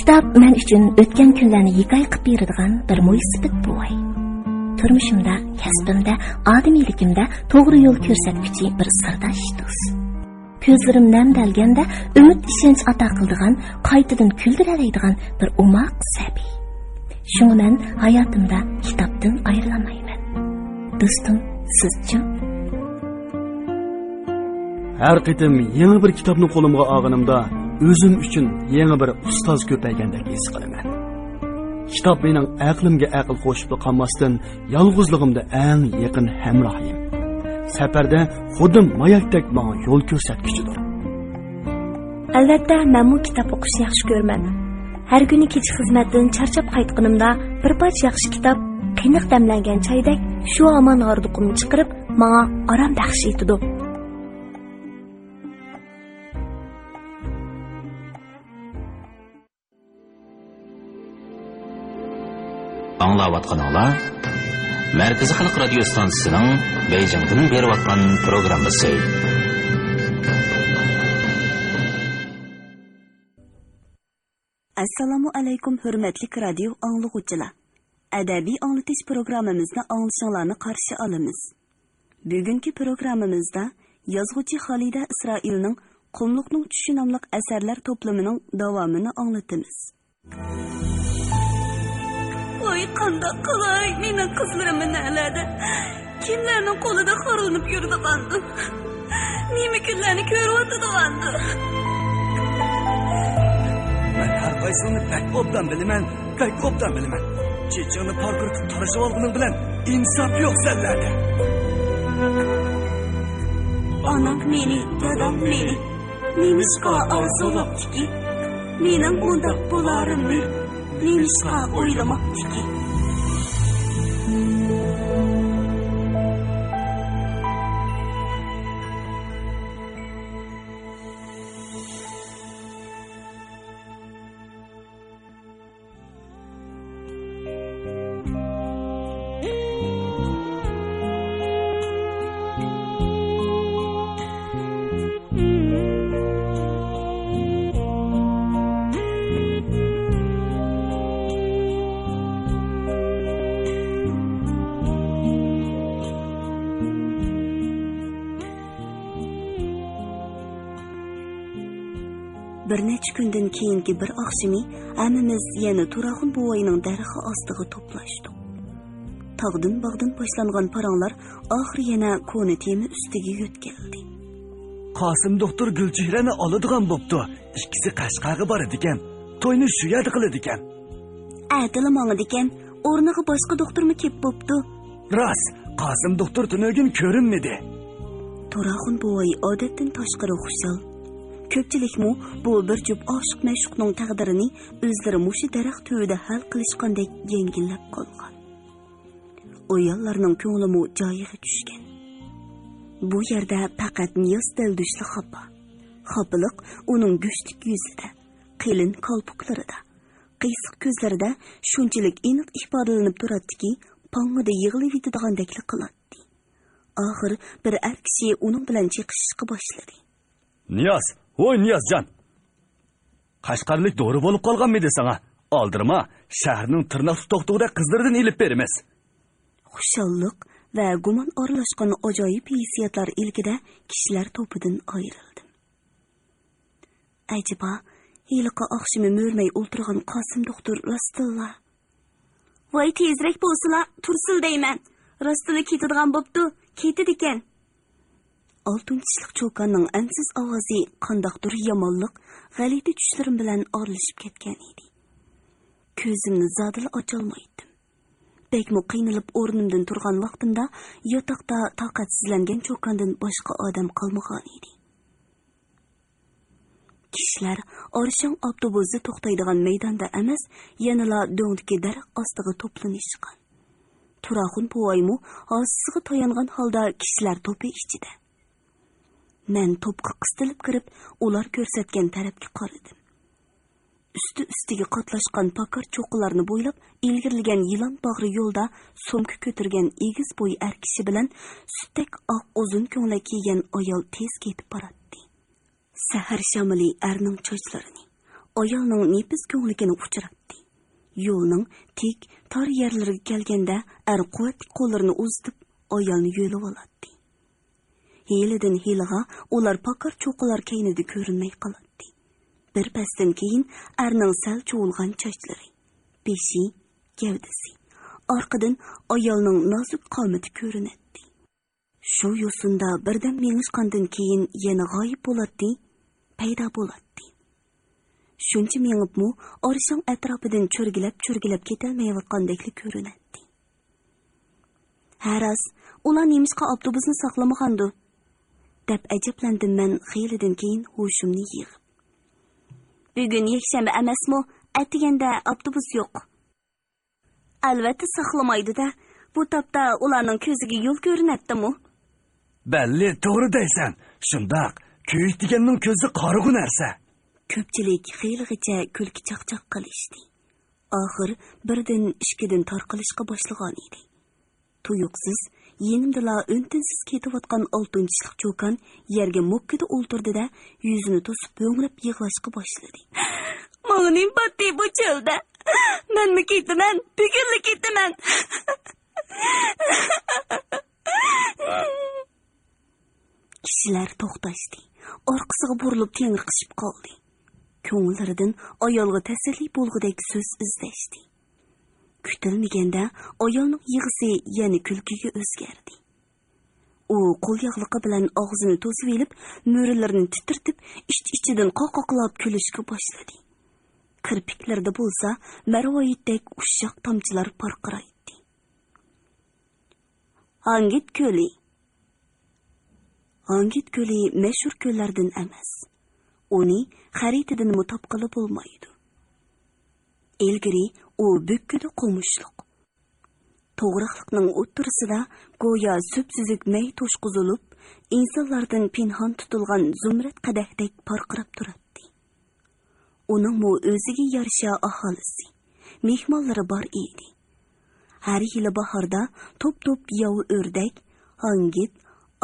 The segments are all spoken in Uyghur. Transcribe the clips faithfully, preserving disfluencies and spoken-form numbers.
كىتاب مەن ئۈچۈن ئۆتكەن كۈنلەرنى ھېكايە قىلىپ بېرىدىغان بىر مويسىپىت بوۋاي. تۇرمۇشۇمدا، كەسپىمدە، ئادىمىيلىكىمدە توغرا يول كۆرسەتكۈچى بىر سىرداش دوست. كۆزلىرىم نەمدەلگەندە ئۈمىد، ئىشەنچ ئاتا قىلىدىغان، قايتىدىن كۈلدۈرەلەيدىغان بىر ئوماق سەبىي. شۇڭا مەن ھاياتىمدا كىتابتىن ئايرىلالمايمەن. دوستۇم، سىزچۇ؟ ھەر قېتىم يېڭى بىر كىتابنى قولۇمغا ئالغىنىمدا، ئۆزۈم ئۈچۈن يېڭى بىر ئۇستاز كۆپەيگەندەك ھېس قىلىمەن. كىتاب مېنىڭ ئەقلىمگە ئەقىل قوشۇپلا قالماستىن، يالغۇزلۇقۇمدا ئەڭ يېقىن ھەمراھىم. سەپەردە خۇددى ماياكتەك ماڭا يول كۆرسەتكۈچىدۇر. ئەلۋەتتە، مەنمۇ كىتاب ئوقۇشنى ياخشى كۆرىمەن. ھەر كۈنى كېچە خىزمەتتىن چارچاپ قايتقىنىمدا، بىر پارچە ياخشى كىتاب، قېنىق دەملەنگەن چايدەك شۇ ھامان ھاردۇقۇمنى چىقىرىپ، ماڭا ئارام بەخش ئېتىدۇ. ئاڭلاۋاتقىنىڭلار مەركىزىي خەلق رادىيو ستانسىسىنىڭ بېيجىڭدىن بېرىۋاتقان پروگراممىسى. ئەسسالامۇ ئەلەيكۇم، ھۆرمەتلىك رادىيو ئاڭلىغۇچىلار! ئەدەبىي ئاڭلىتىش پروگراممىمىزنى ئاڭلىشىڭلارنى قارشى ئالىمىز. بۈگۈنكى پروگراممىمىزدا يازغۇچى خالىدە ئىسرائىلنىڭ قۇملۇقنىڭ چۈشى ناملىق ئەسەرلەر توپلىمىنىڭ داۋامىنى ئاڭلىتىمىز. ۋاي، قانداق قىلاي، مېنىڭ قىزلىرىم نەلەردە؟ كىملەرنىڭ قولىدا خارلىنىپ يۈرىدىغاندۇ؟ نېمە كۈنلەرنى كۆرۈۋاتىدىغاندۇ؟ مەن ھەر قايسىڭنى بەك ئوبدان بىلىمەن، بەك ئوبدان بىلىمەن. چېچىڭنى پارقىرىتىپ تارىشىۋالغىنىڭ بىلەن ئىنساپ يوق سەنلەردە. ئانام مېنى، دادام مېنى نېمىشقا ئارزۇلاپتىكى؟ مېنىڭ مۇنداق بولارىمنى نېمىشقا ئويلىماپتىكى؟ بىر نەچچە كۈندىن كېيىنكى بىر ئاخشىمى ھەممىمىز يەنە تۇراخۇن بوۋاينىڭ دەرىخى ئاستىغا توپلاشتۇق. تاغدىن باغدىن باشلانغان پاراڭلار ئاخىرى يەنە كونا تېما ئۈستىگە يۆتكەلدى. قاسىم دوختۇر گۈلچېھرەنى ئالىدىغان بوپتۇ. ئىككىسى قەشقەرگە بارىدىكەن. توينى شۇ يەردە قىلىدىكەن. ئەتىلا ماڭىدىكەن. ئورنىغا باشقا دوختۇرمۇ كېلىپ بوپتۇ. راست، قاسىم دوختۇر تۈنۈگۈن كۆرۈنمىدى. تۇراخۇن بوۋاي ئادەتتىن تاشقىرى خۇشال. كۆپچىلىكمۇ بۇ بىر جۈپ ئاشىق مەشۇقنىڭ تەقدىرىنى ئۆزلىرى مۇشۇ دەرەخ تۈۋىدە ھەل قىلىشقاندەك يەڭگىللەپ قالغان. ئاياللارنىڭ كۆڭلىمۇ جايىغا چۈشكەن. بۇ يەردە پەقەت نىياز دەلدۈشلا خاپا. خاپىلىق ئۇنىڭ گۆشلۈك يۈزىدە، قېلىن كالپۇكلىرىدا، قىيسىق كۆزلىرىدە شۇنچىلىك ئېنىق ئىپادىلىنىپ تۇراتتىكى، پاڭڭىدە يىغلىۋېتىدىغاندەكلا قىلاتتى. ئاخىر بىر ئەر كىشى ئۇنىڭ بىلەن چېقىشىشقا باشلىدى. نىياز، ۋوي نىيازجان! قەشقەرلىك دورا بولۇپ قالغانمىدى ساڭا؟ ئالدىرىما، شەھەرنىڭ تىرناقلىق توختىغۇدەك قىزلىرىدىن ئېلىپ بېرىمىز. خۇشاللىق ۋە گۇمان ئارىلاشقان ئاجايىپ ھېسسىياتلار ئىلكىدە كىشىلەر توپىدىن ئايرىلدىم. ئەجەبا، ھېلىقى ئاخشىمى مۆرمەي ئولتۇرغان قاسىم دوختۇر راستتىنلا، ۋاي، تېزرەك بولسىلا، تۇرسىلا دەيمەن. راستتىنلا كېتىدىغان بوپتۇ، كېتىدىكەن. ئالتۇن چىشلىق چوكاننىڭ ئەنسىز ئاۋازى قانداقتۇر يامانلىق، غەلىتە چۈشلىرىم بىلەن ئارىلىشىپ كەتكەن ئىدى. كۆزۈمنى زادىلا ئاچالمايتتىم. بەكمۇ قىينىلىپ ئورنۇمدىن تۇرغان ۋاقتىمدا ياتاقتا تاقەتسىزلەنگەن چوكاندىن باشقا ئادەم قالمىغانىدى. كىشىلەر ئارشاڭ ئاپتوبۇسى توختايدىغان مەيداندا ئەمەس، يەنىلا دۆڭدىكى دەرەخ ئاستىغا توپلىنىشقان. تۇراخۇن بوۋايمۇ ھاسىسىغا تايانغان ھالدا كىشىلەر توپى ئىچىدە. مەن توپقا قىستىلىپ كىرىپ، ئۇلار كۆرسەتكەن تەرەپكە قارىدىم. ئۈستى-ئۈستىگە قاتلاشقان پاكار چوققىلارنى بويلاپ ئىلگىرىلىگەن يىلان باغرى يولدا سومكا كۆتۈرگەن ئېگىز بوي ئەر كىشى بىلەن سۈتتەك ئاق ئۇزۇن كۆڭلەك كىيگەن ئايال تېز كېتىپ باراتتى. سەھەر شامىلى ئەرنىڭ چاچلىرىنى، ئايالنىڭ نېپىز كۆڭلىكىنى ئۇچراتتى. يولنىڭ تىك، تار يەرلىرىگە كەلگەندە، ئەر قۇۋۋەتلىك قوللىرىنى ئۇزىتىپ، ئايالنى يۆلىۋالاتتى. ھېلىدىن ھېلىغا ئۇلار پاكار چوققىلار كەينىدە كۆرۈنمەي قالاتتى. بىر پەستىن كېيىن ئەرنىڭ سەل چۇۋۇلغان چاچلىرى، بېشى، گەۋدىسى، ئارقىدىن ئايالنىڭ نازۇك قامىتى كۆرۈنەتتى. شۇ يوسۇندا بىردەم مېڭىشقاندىن كېيىن يەنە غايىب بولاتتى، پەيدا بولاتتى. شۇنچە مېڭىپمۇ ئارشاڭ ئەتراپىدىن چۆرگىلەپ-چۆرگىلەپ كېتەلمەيۋاتقاندەكلا كۆرۈنەتتى. ھە راست، ئۇلار نېمىشقا ئاپتوبۇسنى ساقلىمىغاندۇ؟ دەپ ئەجەبلەندىم مەن خېلىدىن كېيىن ھوشۇمنى يىغىپ. بۈگۈن يەكشەنبە ئەمەسمۇ، ئەتىگەندە ئاپتوبۇس يوق. ئەلۋەتتە ساقلىمايدۇ-دە، بۇ تاپتا ئۇلارنىڭ كۆزىگە يول كۆرۈنەتتىمۇ؟ بەللى، توغرا دەيسەن. شۇنداق، كۆيۈك دېگەننىڭ كۆزى قارىغۇ نەرسە. كۆپچىلىك خېلىغىچە كۈلكە چاقچاق قىلىشتى. ئاخىر بىردىن ئىككىدىن تارقىلىشقا باشلىغان ئىدى. تۇيۇقسىز يېنىمدىلا ئۈن-تىنسىز كېتىۋاتقان ئالتۇن چىشلىق چوكان يەرگە موككىدە ئولتۇردى-دە، يۈزىنى توسۇپ ھۆڭرەپ يىغلاشقا باشلىدى. ماڭا نېمە پاتتى بۇ چۆلدە؟ مەنمۇ كېتىمەن، بۈگۈنلا كېتىمەن. كىشىلەر توختاشتى. ئارقىسىغا بۇرۇلۇپ تېڭىرقىشىپ قالدى. كۆڭۈللىرىدىن ئايالغا تەسەللى بولغۇدەك سۆز ئىزدەشتى. كۈتۈلمىگەندە ئايالنىڭ يىغىسى يەنە كۈلكىگە ئۆزگەردى. ئۇ قول ياغلىقى بىلەن ئاغزىنى توسۇۋېلىپ، مۈرىلىرىنى تىترىتىپ، ئىچ-ئىچىدىن قاقاقلاپ كۈلۈشكە باشلىدى. كىرپىكلىرىدە بولسا مەرۋايىتتەك ئۇششاق تامچىلار پارقىرايتتى. ھانگىت كۆلى. ھانگىت كۆلى مەشھۇر كۆللەردىن ئەمەس. ئۇنى خەرىتىدىنمۇ تاپقىلى بولمايدۇ. ئىلگىرى ئۇ بۈككىدە قومۇشلۇق. توغراقلىقنىڭ ئوتتۇرىسىدا گويا سۈپسۈزۈك مەي توشقۇزۇلۇپ، ئىنسانلاردىن پىنھان تۇتۇلغان زۇمرەت قەدەھتەك پارقىراپ تۇراتتى. ئۇنىڭمۇ ئۆزىگە يارىشا ئاھالىسى، مېھمانلىرى بار ئىدى. ھەر يىلى باھاردا توپ-توپ ياۋا ئۆردەك، ھاڭگىت،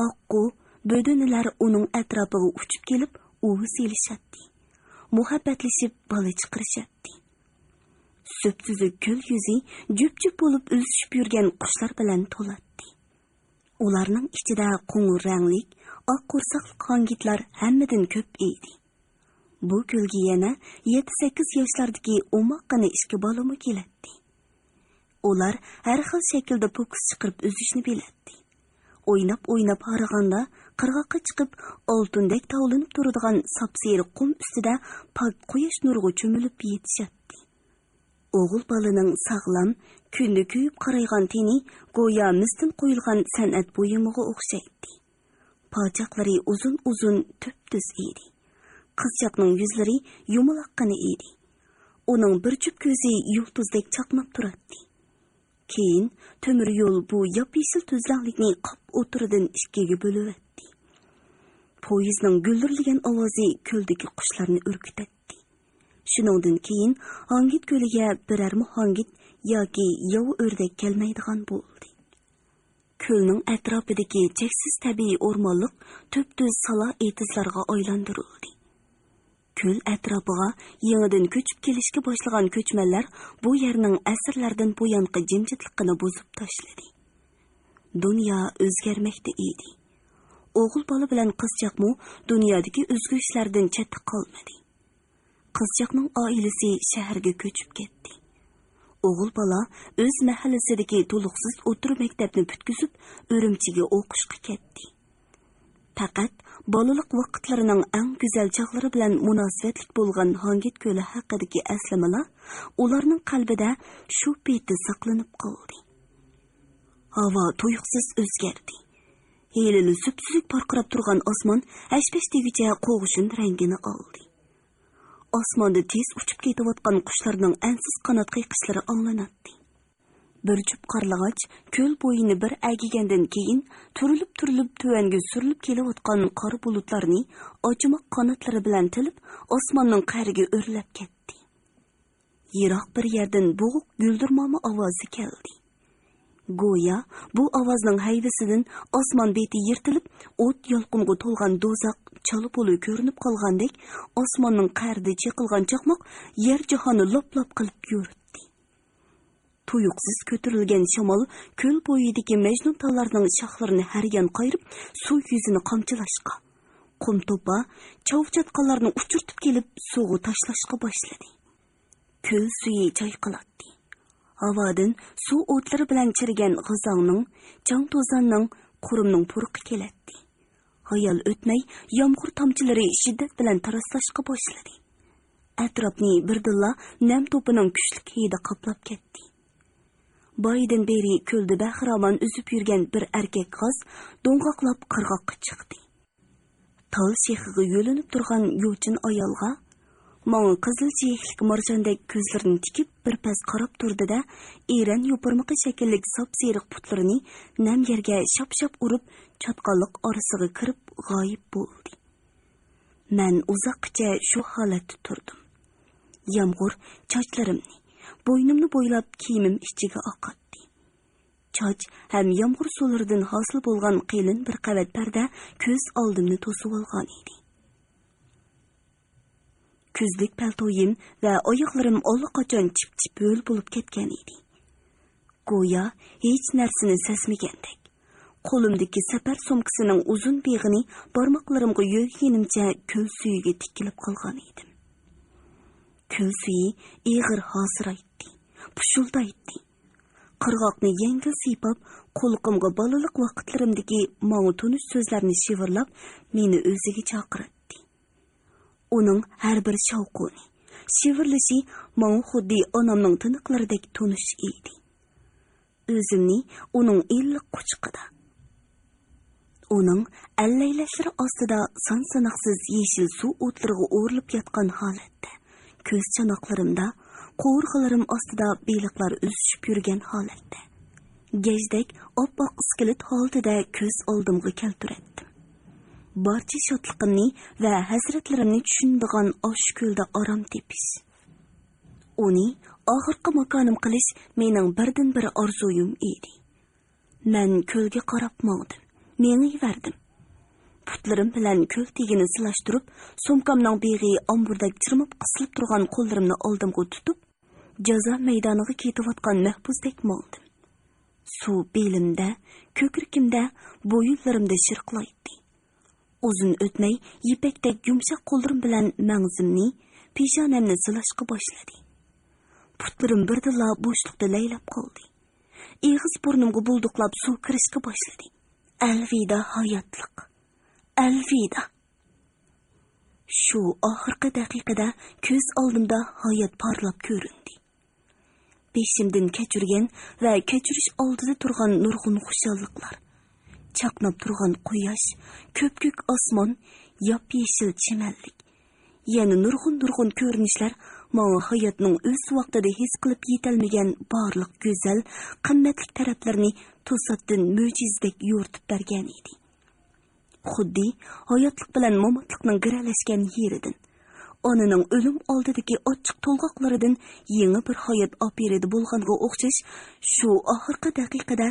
ئاققۇ، بۆدۈنىلەر ئۇنىڭ ئەتراپىغا ئۇچۇپ كېلىپ ئۇۋا سېلىشاتتى. مۇھەببەتلىشىپ بالا چىقىرىشاتتى. سۈپسۈزۈك كۆل يۈزى جۈپ-جۈپ بولۇپ ئۈزۈشۈپ يۈرگەن قۇشلار بىلەن تولاتتى. ئۇلارنىڭ ئىچىدە قوڭۇر رەڭلىك، ئاق قورساقلىق ھاڭگىتلار ھەممىدىن كۆپ ئىدى. بۇ كۆلگە يەنە يەتتە-سەككىز ياشلاردىكى ئوماققىنە ئىككى بالىمۇ كېلەتتى. ئۇلار ھەر خىل شەكىلدە پوكۇس چىقىرىپ ئۈزۈشنى بىلەتتى. ئويناپ-ئويناپ ھارىغاندا، قىرغاققا چىقىپ، ئالتۇندەك تاۋلىنىپ تۇرىدىغان ساپسېرىق قۇم ئۈستىدە پاك قۇياش نۇرىغا چۆمۈلۈپ يېتىشەتتى. ئوغۇل بالىنىڭ ساغلام، كۈندە كۆيۈپ قارايغان تېنى گويا مىستىن قويۇلغان سەنئەت بۇيۇمىغا ئوخشايتتى. پاچاقلىرى ئۇزۇن-ئۇزۇن، تۈپتۈز ئىدى. قىزچاقنىڭ يۈزلىرى يۇمىلاققىنا ئىدى. ئۇنىڭ بىر جۈپ كۆزى يۇلتۇزدەك چاقناپ تۇراتتى. كېيىن تۆمۈر يول بۇ ياپيېشىل تۈزلەڭلىكنى قاپ ئوتتۇرىدىن ئىككىگە بۆلۈۋەتتى. پويىزنىڭ گۈلدۈرلىگەن ئاۋازى كۆلدىكى قۇشلارنى ئۈركۈتەتتى. شۇنىڭدىن كېيىن ھاڭگىت كۆلىگە بىرەرمۇ ھاڭگىت ياكى ياۋا ئۆردەك كەلمەيدىغان بولدى. كۆلنىڭ ئەتراپىدىكى چەكسىز تەبىئىي ئورمانلىق تۈپتۈز سالا ئېتىزلارغا ئايلاندۇرۇلدى. كۆل ئەتراپىغا يېڭىدىن كۆچۈپ كېلىشكە باشلىغان كۆچمەنلەر بۇ يەرنىڭ ئەسىرلەردىن بۇيانقى جىمجىتلىقىنى بۇزۇپ تاشلىدى. دۇنيا ئۆزگەرمەكتە ئىدى. ئوغۇل بالا بىلەن قىزچاقمۇ دۇنيادىكى ئۆزگىرىشلەردىن چەتتە قالمىدى. قىزچاقنىڭ ئائىلىسى شەھەرگە كۆچۈپ كەتتى. ئوغۇل بالا ئۆز مەھەللىسىدىكى تولۇقسىز ئوتتۇرا مەكتەپنى پۈتكۈزۈپ، ئۈرۈمچىگە ئوقۇشقا كەتتى. پەقەت بالىلىق ۋاقىتلىرىنىڭ ئەڭ گۈزەل چاغلىرى بىلەن مۇناسىۋەتلىك بولغان ھاڭگىت كۆلى ھەققىدىكى ئەسلىمىلا ئۇلارنىڭ قەلبىدە شۇ پېتى ساقلىنىپ قالدى. ھاۋا تۇيۇقسىز ئۆزگەردى. ھېلىلا سۈپسۈزۈك پارقىراپ تۇرغان ئاسمان ھەش-پەش دېگۈچە قوغۇشۇن رەڭگىنى ئالدى. ئاسماندا تېز ئۇچۇپ كېتىۋاتقان قۇشلارنىڭ ئەنسىز قانات قېقىشلىرى ئاڭلىناتتى. بىر جۈپ قارلىغاچ كۆل بويىنى بىر ئەگىگەندىن كېيىن، تۈرۈلۈپ-تۈرۈلۈپ تۆۋەنگە سۈرۈلۈپ كېلىۋاتقان قارا بۇلۇتلارنى ئاچىماق قاناتلىرى بىلەن تىلىپ، ئاسماننىڭ قەرىگە ئۆرلەپ كەتتى. يىراق بىر يەردىن بوغۇق گۈلدۈرماما ئاۋازى كەلدى. گويا بۇ ئاۋازنىڭ ھەيۋىسىدىن ئاسمان بېتى يىرتىلىپ، ئوت يالقۇنغا تولغان دوزاخ چالا پۇلا كۆرۈنۈپ قالغاندەك، ئاسماننىڭ قەرىدە چېقىلغان چاقماق يەر جاھاننى لاپ-لاپ قىلىپ يورۇتتى. تۇيۇقسىز كۆتۈرۈلگەن شامال كۆل بويىدىكى مەجنۇن تاللارنىڭ شاخلىرىنى ھەر يان قايرىپ، سۇ يۈزىنى قامچىلاشقا، قۇم توپا، چاۋ-چاتقاللارنى ئۇچۇرتۇپ كېلىپ، سۇغا تاشلاشقا باشلىدى. كۆل سۈيى چايقىلاتتى. ھاۋادىن سۇ ئوتلىرى بىلەن چىرىگەن غازاڭنىڭ، چاڭ-توزاننىڭ، قۇرۇمنىڭ پۇرىقى كېلەتتى. ھايال ئۆتمەي، يامغۇر تامچىلىرى شىددەت بىلەن تاراسلاشقا باشلىدى. ئەتراپنى بىردىنلا نەم توپىنىڭ كۈچلۈك ھىدى قاپلاپ كەتتى. بايىدىن بېرى كۆلدە بەخىرامان ئۈزۈپ يۈرگەن بىر ئەركەك غاز دوڭغاقلاپ قىرغاققا چىقتى. تال شېخىغا يۆلىنىپ تۇرغان يوچۇن ئايالغا، ماڭا قىزىل جىيەكلىك مارجاندەك كۆزلىرىنى تىكىپ، بىر پەس قاراپ تۇردى-دە، ئېرەن يوپۇرمىقى شەكىللىك ساپسېرىق پۇتلىرىنى نەم يەرگە شاپ-شاپ ئۇرۇپ، چاتقاللىق ئارىسىغا كىرىپ غايىب بولدى. مەن ئۇزاققىچە شۇ ھالەتتە تۇردۇم. يامغۇر چاچلىرىمنى، بوينۇمنى بويلاپ كىيىمىم ئىچىگە ئاقاتتى. چاچ ھەم يامغۇر سۇلىرىدىن ھاسىل بولغان قېلىن بىر قەۋەت پەردە كۆز ئالدىمنى توسۇۋالغان ئىدى. كۈزلۈك پەلتويۇم ۋە ئاياغلىرىم ئاللىقاچان چىپ-چىپ ھۆل بولۇپ كەتكەن ئىدى. گويا ھېچ نەرسىنى سەزمىگەندەك، قولۇمدىكى سەپەر سومكىسىنىڭ ئۇزۇن بېغىنى بارماقلىرىمغا يۆگىگىنىمچە كۆل سۈيىگە تىكىلىپ قالغان ئىدىم. كۆل سۈيى ئېغىر ھاسىرايتتى، پۇشۇلدايتتى. قىرغاقنى يەڭگىل سىيپاپ، قۇلىقىمغا بالىلىق ۋاقىتلىرىمدىكى ماڭا تونۇش سۆزلەرنى شىۋىرلاپ، مېنى ئۆزىگە چاقىراتتى. ئۇنىڭ ھەر بىر شاۋقۇنى، شىۋىرلىشى ماڭا خۇددى ئانامنىڭ تىنىقلىرىدەك تونۇش ئىدى. ئۆزۈمنى ئۇنىڭ ئىللىق قۇچىقىدا، ئۇنىڭ ئەللەيلەشلىرى ئاستىدا سان-ساناقسىز يېشىل سۇ ئوتلىرىغا ئورۇلۇپ ياتقان ھالەتتە، كۆز چاناقلىرىمدا، قوۋۇرغىلىرىم ئاستىدا بېلىقلار ئۈزۈشۈپ يۈرگەن ھالەتتە، گەجدەك ئاپئاق ئىسكىلىت ھالىتىدە كۆز ئالدىمغا كەلتۈرەتتىم. بارچە شادلىقىمنى ۋە ھەسرەتلىرىمنى چۈشۈنىدىغان ئاشۇ كۆلدە ئارام تېپىش. ئۇنى ئاخىرقى ماكانىم قىلىش مېنىڭ بىردىنبىر ئارزۇيۇم ئىدى. مەن كۆلگە قاراپ ماڭدىم، مېڭىۋەردىم. پۇتلىرىم بىلەن كۆل تېگىنى سىلاشتۇرۇپ، سومكامنىڭ بېغى ئامبۇردەك چىرماپ قىسىلىپ تۇرغان قوللىرىمنى ئالدىمغا تۇتۇپ، جازا مەيدانىغا كېتىۋاتقان مەھبۇستەك ماڭدىم. سۇ بېلىمدە، كۆكرىكىمدە، بويۇنلىرىمدا شىرقىلايتتى. ئۇزۇن ئۆتمەي، يىپەكتەك يۇمشاق قوللىرىم بىلەن مەڭزىمنى، پېشانەمنى سىلاشقا باشلىدى. پۇتلىرىم بىردىنلا بوشلۇقتا لەيلەپ قالدى. ئېغىز بۇرنۇمغا بۇلدۇقلاپ سۇ كىرىشكە باشلىدى. ئەلۋىدا، ھاياتلىق! ئەلۋىدا! شۇ ئاخىرقى دەقىقىدە كۆز ئالدىمدا ھايات پارلاپ كۆرۈندى. بېشىمدىن كەچۈرگەن ۋە كەچۈرۈش ئالدىدا تۇرغان نۇرغۇن خۇشاللىقلار، چاقناپ تۇرغان قۇياش، كۆپكۆك ئاسمان، ياپيېشىل چىمەنلىك، يەنە نۇرغۇن-نۇرغۇن كۆرۈنۈشلەر ماڭا ھاياتنىڭ ئۆز ۋاقتىدا ھېس قىلىپ يېتەلمىگەن بارلىق گۈزەل، قىممەتلىك تەرەپلىرىنى توساتتىن مۆجىزىدەك يورۇتۇپ بەرگەن ئىدى. خۇددى ھاياتلىق بىلەن ماماتلىقنىڭ گىرەلەشكەن يېرىدىن، ئانىنىڭ ئۆلۈم ئالدىدىكى ئاچچىق تولغاقلىرىدىن يېڭى بىر ھايات ئاپىرىدە بولغانغا ئوخشاش، شۇ ئاخىرقى دەقىقىدە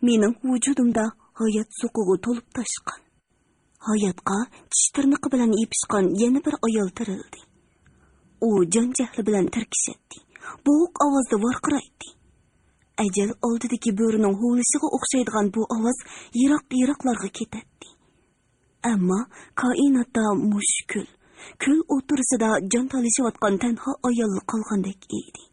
مېنىڭ ۋۇجۇدۇمدا ھايات سوقۇقى تولۇپ تاشقان. ھاياتقا چىش تىرنىقى بىلەن يېپىشقان يەنە بىر ئايال تىرىلدى. ئۇ جان جەھلى بىلەن تىركىشەتتى، بوغۇق ئاۋازدا ۋارقىرايتتى. ئەجەل ئالدىدىكى بۆرىنىڭ ھۇۋلىشىغا ئوخشايدىغان بۇ ئاۋاز يىراق-يىراقلارغا كېتەتتى. ئەمما كائىناتتا مۇشۇ كۆل، كۆل ئوتتۇرىسىدا جان تالىشىۋاتقان تەنھا ئاياللا قالغاندەك ئىدى.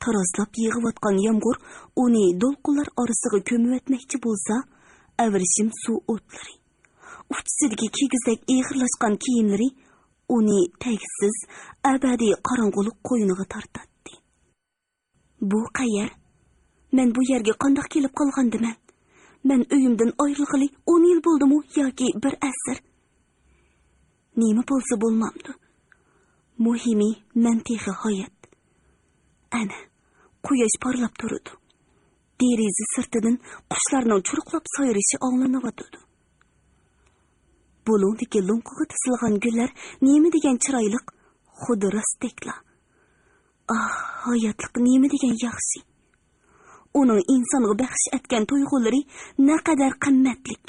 تارازلاپ يېغىۋاتقان يامغۇر ئۇنى دولقۇنلار ئارىسىغا كۆمۈۋەتمەكچى بولسا، ئەۋرىشىم سۇ ئوتلىرى، ئۇچىسىدىكى كىگىزدەك ئېغىرلاشقان كىيىملىرى ئۇنى تەگسىز، ئەبەدىي قاراڭغۇلۇق قوينىغا تارتاتتى. بۇ قەيەر؟ مەن بۇ يەرگە قانداق كېلىپ قالغاندىمەن؟ مەن ئۆيۈمدىن ئايرىلغىلى ئون يىل بولدىمۇ ياكى بىر ئەسىر؟ نېمە بولسا بولمامدۇ؟ مۇھىمى، مەن تېخى ھايات. ئەنە، قۇياش پارلاپ تۇرىدۇ. دېرىزە سىرتىدىن قۇشلارنىڭ چۇرۇقلاپ سايرىشى ئاڭلىنىۋاتىدۇ. بۇلۇڭدىكى لوڭقىغا تىزىلغان گۈللەر نېمە دېگەن چىرايلىق، خۇددى راستتەكلا. ئاھ، ھاياتلىق نېمە دېگەن ياخشى! ئۇنىڭ ئىنسانغا بەخش ئەتكەن تۇيغۇلىرى نەقەدەر قىممەتلىك.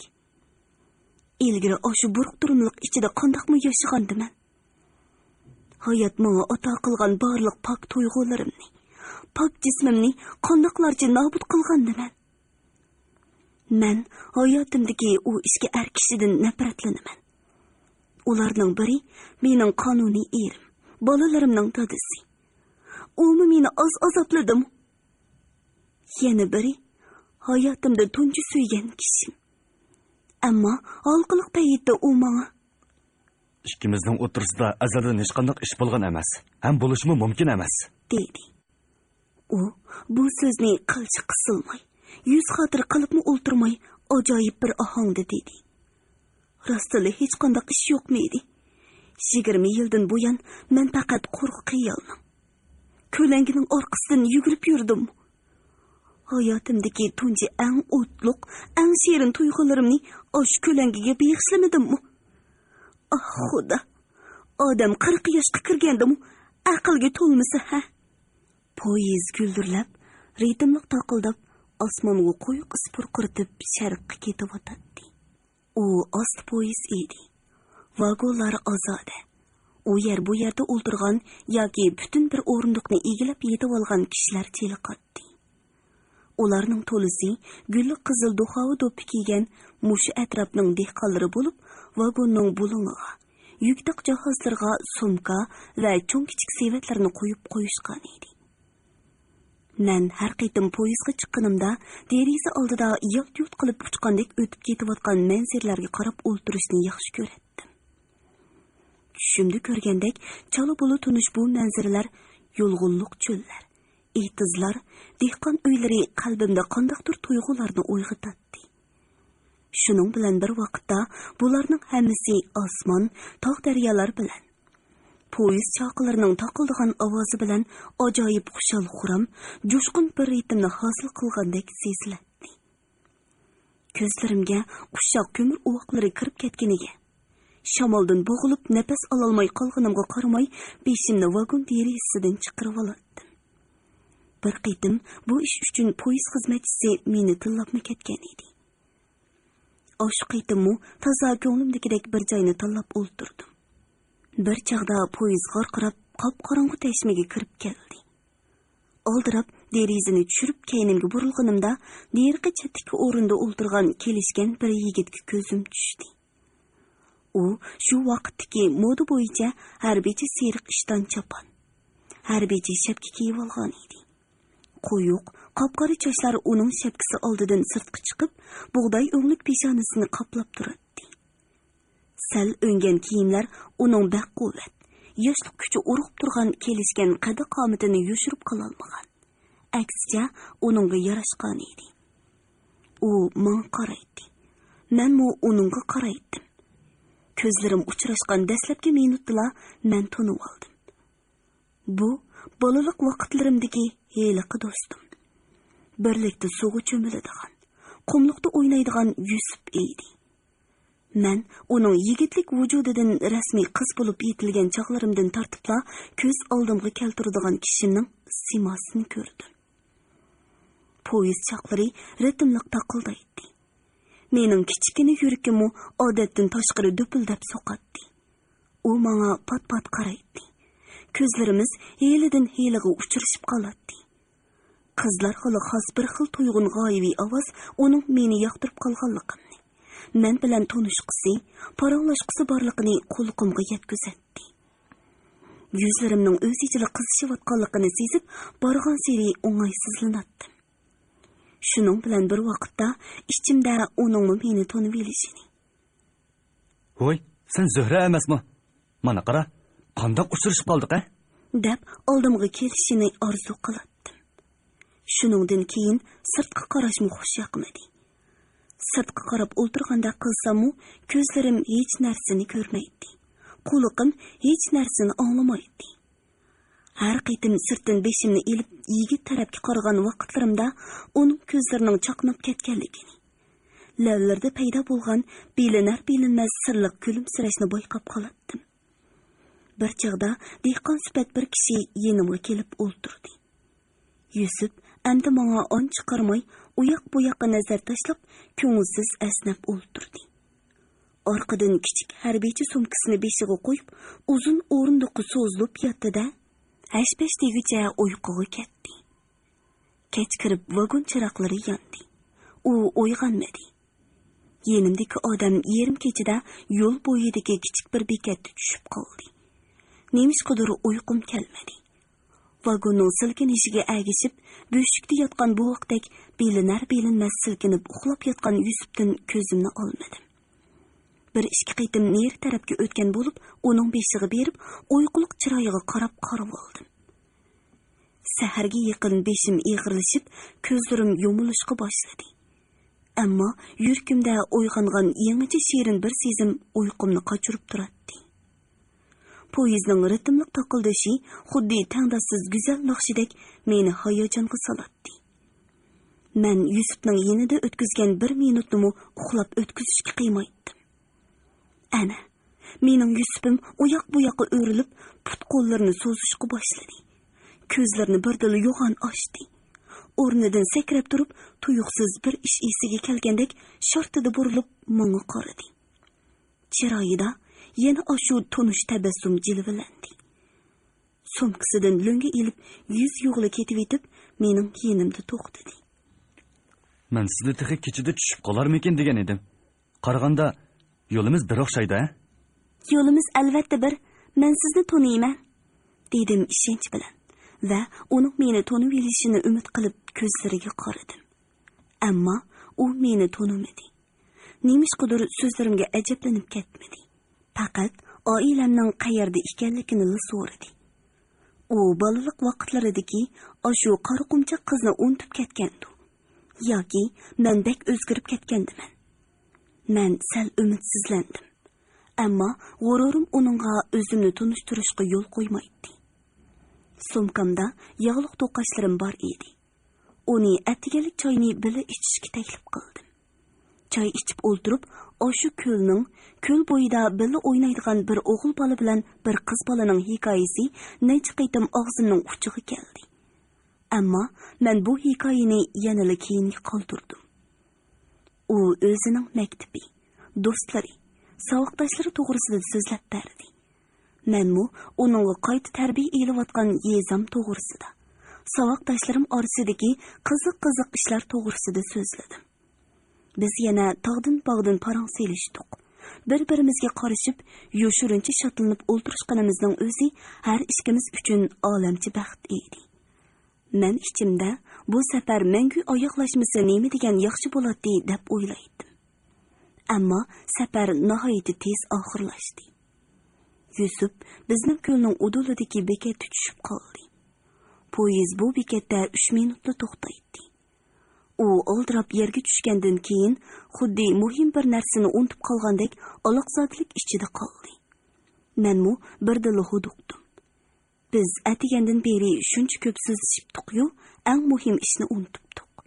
ئىلگىرى ئاشۇ بۇرۇق-تۇرۇملۇق ئىچىدە قانداقمۇ ياشىغاندىمەن؟ ھايات ماڭا ئاتا قىلغان بارلىق پاك تۇيغۇلىرىمنى، پاك جىسمىمنى قانداقلارچە نابۇت قىلغاندىمەن؟ مەن ھاياتىمدىكى ئۇ ئىككى ئەر كىشىدىن نەپرەتلىنىمەن. ئۇلارنىڭ بىرى مېنىڭ قانۇنىي ئېرىم، بالىلىرىمنىڭ دادىسى. ئۇمۇ مېنى ئاز ئازابلىدىمۇ؟ يەنە بىرى ھاياتىمدا تۇنجى سۆيگەن كىشىم. ئەمما ھالقىلىق پەيتتە ئۇ ماڭا، «ئىككىمىزنىڭ ئوتتۇرىسىدا ئەزەلدىن ھېچقانداق ئىش بولغان ئەمەس ھەم بولۇشىمۇ مۇمكىن ئەمەس.» دېدى. ئۇ بۇ سۆزنى قىلچە قىسىلماي، يۈز خاتىرە قىلىپمۇ ئولتۇرماي، ئاجايىپ بىر ئاھاڭدا دېدى. راستلا ھېچقانداق ئىش يوقمىدى؟ يىگىرمە يىلدىن بۇيان مەن پەقەت قۇرۇق خىيالنىڭ، كۆلەڭگىنىڭ ئارقىسىدىن يۈگۈرۈپ يۈردۈم. ھاياتىمدىكى تۇنجى ئەڭ ئوتلۇق، ئەڭ شېرىن تۇيغۇلىرىمنى ئاشۇ كۆلەڭگىگە بېغىشلىمىدىممۇ؟ ئاھ، خۇدا! ئادەم قىرىق ياشقا كىرگەندىمۇ ئەقىلگە تولمىسا، ھە؟ پويىز گۈلدۈرلەپ، رىتىملىق تاقىلداپ، ئاسمانغا قويۇق ئىس پۇرقىرىتىپ شەرققە كېتىۋاتاتتى. ئۇ ئاستا پويىز ئىدى. ۋاگونلار ئازادە. ئۇ يەر بۇ يەردە ئولتۇرغان ياكى پۈتۈن بىر ئورۇندۇقنى ئىگىلەپ يېتىۋالغان كىشىلەر چېلىقاتتى. ئۇلارنىڭ تولىسى گۈللۈك قىزىل دۇخاۋا دوپپا كىيگەن مۇشۇ ئەتراپنىڭ دېھقانلىرى بولۇپ، ۋاگوننىڭ بۇلۇڭىغا، يۈك تاق جاھازلىرىغا سومكا ۋە چوڭ-كىچىك سېۋەتلەرنى قويۇپ قويۇشقان ئىدى. مەن ھەر قېتىم پويىزغا چىققىنىمدا، دېرىزە ئالدىدا يالت-يۇلت قىلىپ ئۇچقاندەك ئۆتۈپ كېتىۋاتقان مەنزىرىلەرگە قاراپ ئولتۇرۇشنى ياخشى كۆرەتتىم. چۈشۈمدە كۆرگەندەك، چالا بولا تونۇش بۇ مەنزىرىلەر، يۇلغۇنلۇق چۆللەر، ئېتىزلار، دېھقان ئۆيلىرى قەلبىمدە قانداقتۇر تۇيغۇلارنى ئويغىتاتتى. شۇنىڭ بىلەن بىر ۋاقىتتا، بۇلارنىڭ ھەممىسى ئاسمان، تاغ-دەريالار بىلەن، پويىز چاقىلىرىنىڭ تاقىلدىغان ئاۋازى بىلەن ئاجايىپ خۇشال-خۇرام، جۇشقۇن بىر رىتىمنى ھاسىل قىلغاندەك سېزىلەتتى. كۆزلىرىمگە ئۇششاق كۆمۈر ئوۋاقلىرى كىرىپ كەتكىنىگە، شامالدىن بوغۇلۇپ نەپەس ئالالماي قالغىنىمغا قارىماي، بېشىمنى ۋاگون دېرىزىسىدىن چىقىرىۋالاتتىم. بىر قېتىم بۇ ئىش ئۈچۈن پويىز خىزمەتچىسى مېنى تىللاپمۇ كەتكەن ئىدى. ئاشۇ قېتىممۇ تازا كۆڭلۈمدىكىدەك بىر جاينى تاللاپ ئولتۇردۇم. بىر چاغدا پويىز غارقىراپ، قاپقاراڭغۇ تەشمىگە كىرىپ كەلدى. ئالدىراپ، دېرىزىنى چۈشۈرۈپ، كەينىمگە بۇرۇلغىنىمدا، نېرىقى چەتتىكى ئورۇندا ئولتۇرغان كېلىشكەن بىر يىگىتكە كۆزۈم چۈشتى. ئۇ شۇ ۋاقىتتىكى مودا بويىچە ھەربىيچە سېرىق ئىشتان چاپان، ھەربىيچە شەپكە كىيىۋالغان ئىدى. قويۇق، قاپقارا چاچلار ئۇنىڭ شەپكىسى ئالدىدىن سىرتقا چىقىپ، بۇغداي ئۆڭلۈك پېشانىسىنى قاپلاپ تۇراتتى. سەل ئۆڭگەن كىيىملەر ئۇنىڭ بەك قۇۋۋەت، ياشلىق كۈچى ئۇرغۇپ تۇرغان كېلىشكەن قەددى-قامىتىنى يوشۇرۇپ قالالمىغان. ئەكسىچە، ئۇنىڭغا ياراشقان ئىدى. ئۇ ماڭا قارايتتى. مەنمۇ ئۇنىڭغا قارايتتىم. كۆزلىرىم ئۇچراشقان دەسلەپكى مىنۇتتىلا مەن تونۇۋالدىم. بۇ بالىلىق ۋاقىتلىرىمدىكى ھېلىقى دوستۇم. بىرلىكتە سۇغا چۆمۈلىدىغان، قۇملۇقتا ئوينايدىغان يۈسۈپ ئىدى. مەن ئۇنىڭ يىگىتلىك ۋۇجۇدىدىن رەسمىي قىز بولۇپ يېتىلگەن چاغلىرىمدىن تارتىپلا كۆز ئالدىمغا كەلتۈرىدىغان كىشىمنىڭ سىيماسىنى كۆردۈم. پويىز چاقلىرى رىتىملىق تاقىلدايتتى. مېنىڭ كىچىككىنە يۈرىكىممۇ ئادەتتىن تاشقىرى دۈپۈلدەپ سوقاتتى. ئۇ ماڭا پات-پات قارايتتى. كۆزلىرىمىز ھېلىدىن ھېلىغا ئۇچرىشىپ قالاتتى. قىزلارغىلا خاس بىر خىل تۇيغۇن غايىۋى ئاۋاز ئۇنىڭ مېنى ياقتۇرۇپ قالغانلىقىمنى، مەن بىلەن تونۇشقۇسى، پاراڭلاشقۇسى بارلىقىنى قۇلىقىمغا يەتكۈزەتتى. يۈزلىرىمنىڭ ئۆزىچىلا قىزىشىۋاتقانلىقىنى سېزىپ، بارغانسېرى ئوڭايسىزلىناتتىم. شۇنىڭ بىلەن بىر ۋاقىتتا ئىچىمدە ئۇنىڭمۇ مېنى تونۇۋېلىشىنى، «ھوي، سەن زۆھرە ئەمەسمۇ؟ مانا قارا، قانداق ئۇچرىشىپ قالدۇق، ھە؟» دەپ ئالدىمغا كېلىشىنى ئارزۇ قىلاتتىم. شۇنىڭدىن كېيىن سىرتقا قاراشمۇ خۇش ياقمىدى. سىرتقا قاراپ ئولتۇرغاندەك قىلساممۇ، كۆزلىرىم ھېچ نەرسىنى كۆرمەيتتى. قۇلىقىم ھېچ نەرسىنى ئاڭلىمايتتى. ھەر قېتىم سىرتتىن بېشىمنى ئېلىپ، يىگىت تەرەپكە قارىغان ۋاقىتلىرىمدا ئۇنىڭ كۆزلىرىنىڭ چاقناپ كەتكەنلىكىنى، لەۋلىرىدە پەيدا بولغان بىلىنەر-بىلىنمەس سىرلىق كۈلۈمسىرەشنى بايقاپ قالاتتىم. بىر چاغدا دېھقان سۈپەت بىر كىشى يېنىمغا كېلىپ ئولتۇردى. يۈسۈپ ئەمدى ماڭا ئانچە قارىماي، ئۇياق-بۇياققا نەزەر تاشلاپ، كۆڭۈلسىز ئەسنەپ ئولتۇردى. ئارقىدىن كىچىك ھەربىيچە سومكىسىنى بېشىغا قويۇپ، ئۇزۇن ئورۇندۇققا سوزۇلۇپ ياتتى-دە، ھەش-پەش دېگۈچە ئۇيقۇغا كەتتى. كەچ كىرىپ ۋاگون چىراغلىرى ياندى. ئۇ ئويغانمىدى. يېنىمدىكى ئادەم يېرىم كېچىدە يول بويىدىكى كىچىك بىر بېكەتتە چۈشۈپ قالدى. نېمىشقىدۇر ئۇيقۇم كەلمىدى. ۋاگوننىڭ سىلكىنىشىگە ئەگىشىپ، بۆشۈكتە ياتقان بوۋاقتەك بىلىنەر-بىلىنمەس سىلكىنىپ ئۇخلاپ ياتقان يۈسۈپتىن كۆزۈمنى ئالمىدىم. بىر ئىككى قېتىم نېرى تەرەپكە ئۆتكەن بولۇپ، ئۇنىڭ بېشىغا بېرىپ، ئۇيقۇلۇق چىرايىغا قاراپ قارىۋالدىم. سەھەرگە يېقىن بېشىم ئېغىرلىشىپ، كۆزلىرىم يۇمۇلۇشقا باشلىدى. ئەمما يۈرىكىمدە ئويغانغان يېڭىچە شېرىن بىر سېزىم ئۇيقۇمنى قاچۇرۇپ تۇراتتى. پويىزنىڭ رىتىملىق تاقىلدىشى خۇددى تەڭداشسىز گۈزەل ناخشىدەك مېنى ھاياجانغا سالاتتى. مەن يۈسۈپنىڭ يېنىدا ئۆتكۈزگەن بىر مىنۇتنىمۇ ئۇخلاپ ئۆتكۈزۈشكە قىيمايتتىم. ئەنە، مېنىڭ يۈسۈپۈم ئۇياق-بۇياققا ئۆرۈلۈپ، پۇت-قوللىرىنى سوزۇشقا باشلىدى. كۆزلىرىنى بىردىلا يوغان ئاچتى. ئورنىدىن سەكرەپ تۇرۇپ، تۇيۇقسىز بىر ئىش ئېسىگە كەلگەندەك شارتىدە بۇرۇلۇپ ماڭا قارىدى. چىرايىدا يەنە ئاشۇ تونۇش تەبەسسۇم جىلۋىلەندى. سومكىسىدىن لۆڭگە ئېلىپ، يۈز يوغىلا كېتىۋېتىپ، مېنىڭ يېنىمدا توختىدى. مەن سىزنى تېخى كېچىدە چۈشۈپ قالارمىكىن دېگەن ئىدىم. قارىغاندا، يولىمىز بىر ئوخشايدۇ، ھە؟ يولىمىز ئەلۋەتتە بىر. مەن سىزنى تونۇيمەن، دېدىم ئىشەنچ بىلەن ۋە ئۇنىڭ مېنى تونۇۋېلىشىنى ئۈمىد قىلىپ كۆزلىرىگە قارىدىم. ئەمما ئۇ مېنى تونۇمىدى. نېمىشقىدۇر سۆزلىرىمگە ئەجەبلىنىپ كەتمىدى. پەقەت ئائىلەمنىڭ قەيەردە ئىكەنلىكىنىلا سورىدى. ئۇ بالىلىق ۋاقىتلىرىدىكى ئاشۇ قارا قۇمچاق قىزنى ئۇنتۇپ كەتكەندۇ؟ ياكى مەن بەك ئۆزگىرىپ كەتكەندىمەن؟ مەن سەل ئۈمىدسىزلەندىم. ئەمما غۇرۇرۇم ئۇنىڭغا ئۆزۈمنى تونۇشتۇرۇشقا يول قويمايتتى. سومكامدا ياغلىق توقاچلىرىم بار ئىدى. ئۇنى ئەتىگەنلىك چاينى بىللە ئىچىشكە تەكلىپ قىلدىم. چاي ئىچىپ ئولتۇرۇپ، ئاشۇ كۆلنىڭ، كۆل بويىدا بىللە ئوينايدىغان بىر ئوغۇل بالا بىلەن بىر قىز بالىنىڭ ھېكايىسى نەچچە قېتىم ئاغزىمنىڭ ئۇچىغا كەلدى. ئەمما مەن بۇ ھېكايىنى يەنىلا كېيىنگە قالدۇردۇم. ئۇ ئۆزىنىڭ مەكتىپى، دوستلىرى، ساۋاقداشلىرى توغرىسىدا سۆزلەپ بەردى. مەنمۇ ئۇنىڭغا قايتا تەربىيە ئېلىۋاتقان يېزام توغرىسىدا، ساۋاقداشلىرىم ئارىسىدىكى قىزىق-قىزىق ئىشلار توغرىسىدا سۆزلىدىم. بىز يەنە تاغدىن-باغدىن پاراڭ سېلىشتۇق. بىر-بىرىمىزگە قارىشىپ، يوشۇرۇنچە شادلىنىپ ئولتۇرۇشقىنىمىزنىڭ ئۆزى ھەر ئىككىمىز ئۈچۈن ئالەمچە بەخت ئىدى. مەن ئىچىمدە، «بۇ سەپەر مەڭگۈ ئاياغلاشمىسا نېمە دېگەن ياخشى بولاتتى» دەپ ئويلايتتىم. ئەمما سەپەر ناھايىتى تېز ئاخىرلاشتى. يۈسۈپ بىزنىڭ كۆلنىڭ ئۇدۇلىدىكى بېكەتتە چۈشۈپ قالدى. پويىز بۇ بېكەتتە ئۈچ مىنۇتلا توختايتتى. ئۇ ئالدىراپ يەرگە چۈشكەندىن كېيىن، خۇددى مۇھىم بىر نەرسىنى ئۇنتۇپ قالغاندەك ئالاقزادىلىك ئىچىدە قالدى. مەنمۇ بىردىنلا ھودۇقتۇم. بىز ئەتىگەندىن بېرى شۇنچە كۆپ سۆزلىشىپتۇقيۇ، ئەڭ مۇھىم ئىشنى ئۇنتۇپتۇق.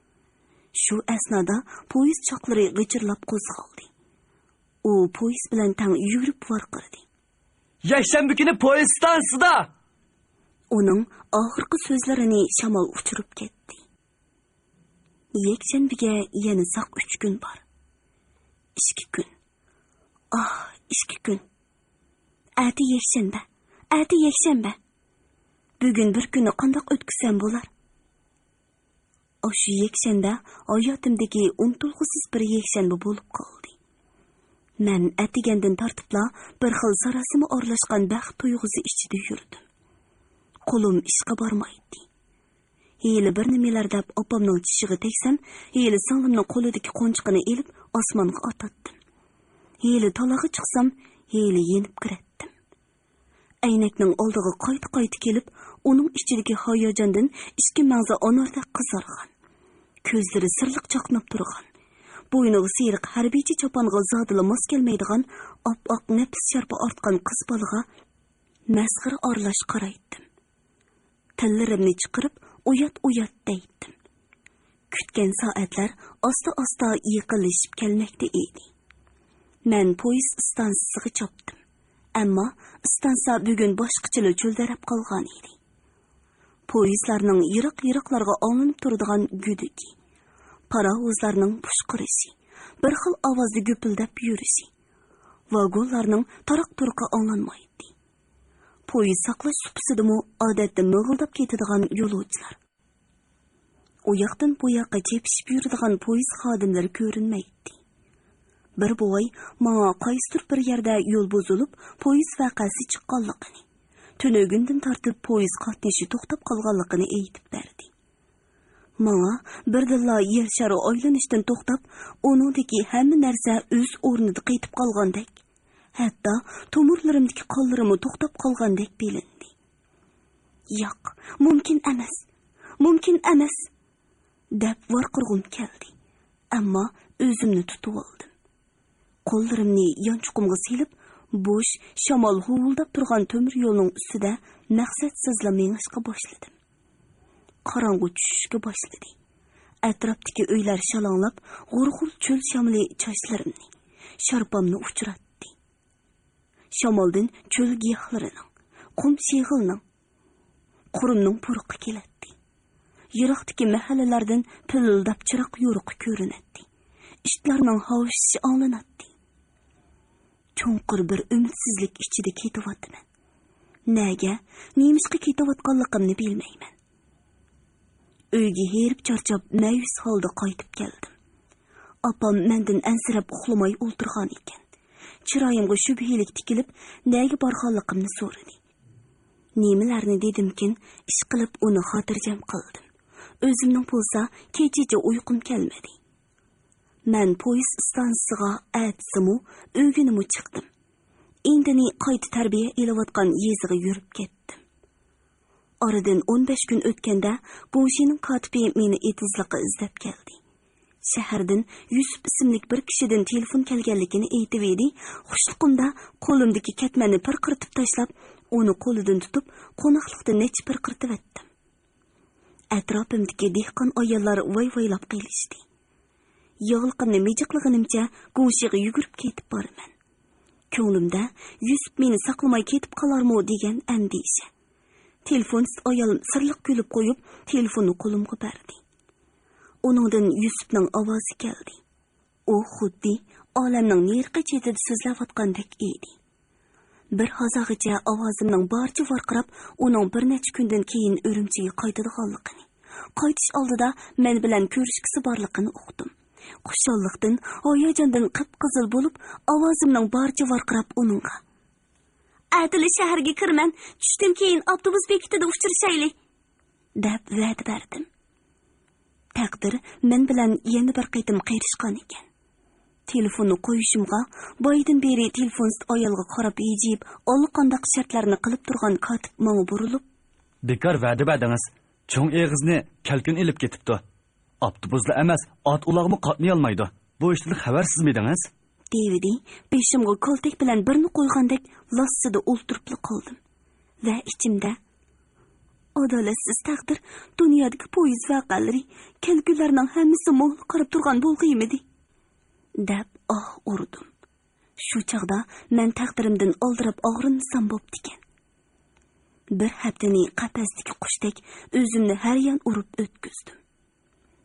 شۇ ئەسنادا پويىز چاقلىرى غىچىرلاپ قوزغالدى. ئۇ پويىز بىلەن تەڭ يۈگۈرۈپ ۋارقىرىدى. يەكشەنبە كۈنى پويىز ئىستانسىسىدا! ئۇنىڭ ئاخىرقى سۆزلىرىنى شامال ئۇچۇرۇپ كەتتى. يەكشەنبىگە يەنە ساق ئۈچ كۈن بار. ئىككى كۈن. ئاھ، ئىككى كۈن. ئەتە يەكشەنبە. ئەتە يەكشەنبە. بۈگۈن بىر كۈننى قانداق ئۆتكۈزسەم بولار؟ ئاشۇ يەكشەنبە ھاياتىمدىكى ئۇنتۇلغۇسىز بىر يەكشەنبە بولۇپ قالدى. مەن ئەتىگەندىن تارتىپلا بىر خىل ساراسىمە ئارىلاشقان بەخت تۇيغۇسى ئىچىدە يۈردۈم. قولۇم ئىشقا بارمايتتى. ھېلى بىر نېمىلەر دەپ ئاپامنىڭ چىشىغا تەگسەم، ھېلى سىڭلىمنىڭ قولىدىكى قونچىقىنى ئېلىپ ئاسمانغا ئاتاتتىم. ھېلى تالاغا چىقسام، ھېلى يېنىپ كىرەتتىم. ئەينەكنىڭ ئالدىغا قايتا-قايتا كېلىپ، ئۇنىڭ ئىچىدىكى ھاياجاندىن ئىككى مەڭزە ئاناردەك قىزارغان، كۆزلىرى سىرلىق چاقناپ تۇرغان، بوينىغا سېرىق ھەربىيچە چاپانغا زادىلا ماس كەلمەيدىغان ئاپئاق نەپىس شارپا ئارتقان قىز بالىغا مەسخىرە ئارىلاش قارايتتىم. تىللىرىمنى چىقىرىپ، «ئۇيات، ئۇيات» دەيتتىم. كۈتكەن سائەتلەر ئاستا-ئاستا يېقىنلىشىپ كەلمەكتە ئىدى. مەن پويىز ئىستانسىسىغا چاپتىم. ئەمما ئىستانسا بۈگۈن باشقىچىلا چۆلدەرەپ قالغان ئىدى. پويىزلارنىڭ يىراق-يىراقلارغا ئاڭلىنىپ تۇرىدىغان گۈدۈكى، پاراۋۇزلارنىڭ پۇشقۇرۇشى، بىر خىل ئاۋازدا گۈپۈلدەپ يۈرۈشى، ۋاگونلارنىڭ تاراق-تۇرقى ئاڭلانمايتتى. پويىز ساقلاش سۇپىسىدىمۇ ئادەتتە مىغىلداپ كېتىدىغان يولۇچىلار، ئۇ ياقتىن بۇ ياققا چېپىشىپ يۈرىدىغان پويىز خادىملىرى كۆرۈنمەيتتى. بىر بوۋاي ماڭا قايسىدۇر بىر يەردە يول بۇزۇلۇپ، پويىز ۋەقەسى چىققانلىقىنى، تۈنۈگۈندىن تارتىپ پويىز قاتنىشى توختاپ قالغانلىقىنى ئېيتىپ بەردى. ماڭا بىردىنلا يەر شارى ئايلىنىشتىن توختاپ، ئۇنىڭدىكى ھەممە نەرسە ئۆز ئورنىدا قېتىپ قالغاندەك، ھەتتا تومۇرلىرىمدىكى قانلىرىمۇ توختاپ قالغاندەك بىلىندى. ياق، مۇمكىن ئەمەس، مۇمكىن ئەمەس، دەپ ۋارقىرىغۇم كەلدى. ئەمما ئۆزۈمنى تۇتۇۋالدىم. قوللىرىمنى يانچۇقۇمغا سېلىپ، بوش، شامال ھۇۋۇلداپ تۇرغان تۆمۈر يولنىڭ ئۈستىدە مەقسەتسىزلا مېڭىشقا باشلىدىم. قاراڭغۇ چۈشۈشكە باشلىدى. ئەتراپتىكى ئۆيلەر شالاڭلاپ، غۇر-غۇر چۆل شامىلى چاچلىرىمنى، شارپامنى ئۇچۇراتتى. شامالدىن چۆل گىياھلىرىنىڭ، قۇم شېغىلنىڭ، قۇرۇمنىڭ پۇرىقى كېلەتتى. يىراقتىكى مەھەللىلەردىن پىلىلداپ چىراغ يورۇقى كۆرۈنەتتى. ئىتلارنىڭ ھاۋشىشى ئاڭلىناتتى. چوڭقۇر بىر ئۈمىدسىزلىك ئىچىدە كېتىۋاتىمەن. نەگە، نېمىشقا كېتىۋاتقانلىقىمنى بىلمەيمەن. ئۆيگە ھېرىپ چارچاپ، مەيۈس ھالدا قايتىپ كەلدىم. ئاپام مەندىن ئەنسىرەپ ئۇخلىماي ئولتۇرغان ئىكەن. چىرايىمغا شۈبھىلىك تىكىلىپ، نەگە بارغانلىقىمنى سورىدى. نېمىلەرنى دېدىمكىن، ئىشقىلىپ ئۇنى خاتىرجەم قىلدىم. ئۆزۈمنىڭ بولسا كېچىچە ئۇيقۇم كەلمىدى. مەن پويىز ئىستانسىسىغا ئەتىسىمۇ، ئۆگۈنىمۇ چىقتىم. ئىندىنى قايتا تەربىيە ئېلىۋاتقان يېزىغا يۈرۈپ كەتتىم. ئارىدىن ئون بەش كۈن ئۆتكەندە، گۇڭشىنىڭ كاتىپى مېنى ئېتىزلىققا ئىزدەپ كەلدى. شەھەردىن يۈسۈپ ئىسىملىك بىر كىشىدىن تېلېفون كەلگەنلىكىنى ئېيتىۋىدى. خۇشلۇقۇمدا قولۇمدىكى كەتمەننى پىرقىرىتىپ تاشلاپ، ئۇنى قولىدىن تۇتۇپ، قوناقلىقتا نەچچە پىرقىرىتىۋەتتىم. ئەتراپىمدىكى دېھقان ئاياللار ۋاي-ۋايلاپ قېلىشتى. ياغلىقىمنى مىجىقلىغىنىمچە گۇڭشىغا يۈگۈرۈپ كېتىپ بارىمەن. كۆڭلۈمدە يۈسۈپ مېنى ساقلىماي كېتىپ قالارمۇ دېگەن ئەندىشە. تېلېفونىست ئايال سىرلىق كۈلۈپ قويۇپ، تېلېفوننى قولۇمغا بەردى. ئۇنىڭدىن يۈسۈپنىڭ ئاۋازى كەلدى. ئۇ خۇددى ئالەمنىڭ نېرىقى چېتىدە سۆزلەۋاتقاندەك ئىدى. بىر ھازاغىچە ئاۋازىمنىڭ بارچە ۋارقىراپ، ئۇنىڭ بىر نەچچە كۈندىن كېيىن ئۈرۈمچىگە قايتىدىغانلىقىنى، قايتىش ئالدىدا مەن بىلەن كۆرۈشكۈسى بارلىقىنى ئۇقتۇم. خۇشاللىقتىن، ھاياجاندىن قىپقىزىل بولۇپ، ئاۋازىمنىڭ بارچە ۋارقىراپ ئۇنىڭغا، «ئەتىلا شەھەرگە كىرىمەن، چۈشتىن كېيىن ئاپتوبۇس بېكىتىدە ئۇچرىشايلى.» دەپ ۋەدە بەردىم. تەقدىر مەن بىلەن يەنە بىر قېتىم قېرىشقان ئىكەن. تېلېفوننى قويۇشۇمغا، بايىدىن بېرى تېلېفونىست ئايالغا قاراپ ھىجىيىپ، ئاللىقانداق شەرتلەرنى قىلىپ تۇرغان كاتىپ ماڭا بۇرۇلۇپ، «بىكار ۋەدە بەردىڭىز. چوڭ ئېغىزنى كەلكۈن ئېلىپ كېتىپتۇ. ئاپتوبۇسلا ئەمەس، ئات ئۇلاغمۇ قاتنىيالمايدۇ. بۇ ئىشتىن خەۋەرسىزمىدىڭىز؟» دېۋىدى. بېشىمغا كالتەك بىلەن بىرنى قويغاندەك لاسسىدە ئولتۇرۇپلا قالدىم. ۋە ئىچىمدە، «ئادالەتسىز تەقدىر، دۇنيادىكى پويىز ۋەقەلىرى، كەلكۈنلەرنىڭ ھەممىسى ماڭىلا قاراپ تۇرغان بولغىيمىدى؟» دەپ ئاھ ئۇردۇم. شۇ چاغدا مەن تەقدىرىمدىن ئالدىراپ ئاغرىنمىسام بوپتىكەن. بىر ھەپتىنى قەپەستىكى قۇشتەك ئۆزۈمنى ھەر يان ئۇرۇپ ئۆتكۈزدۈم.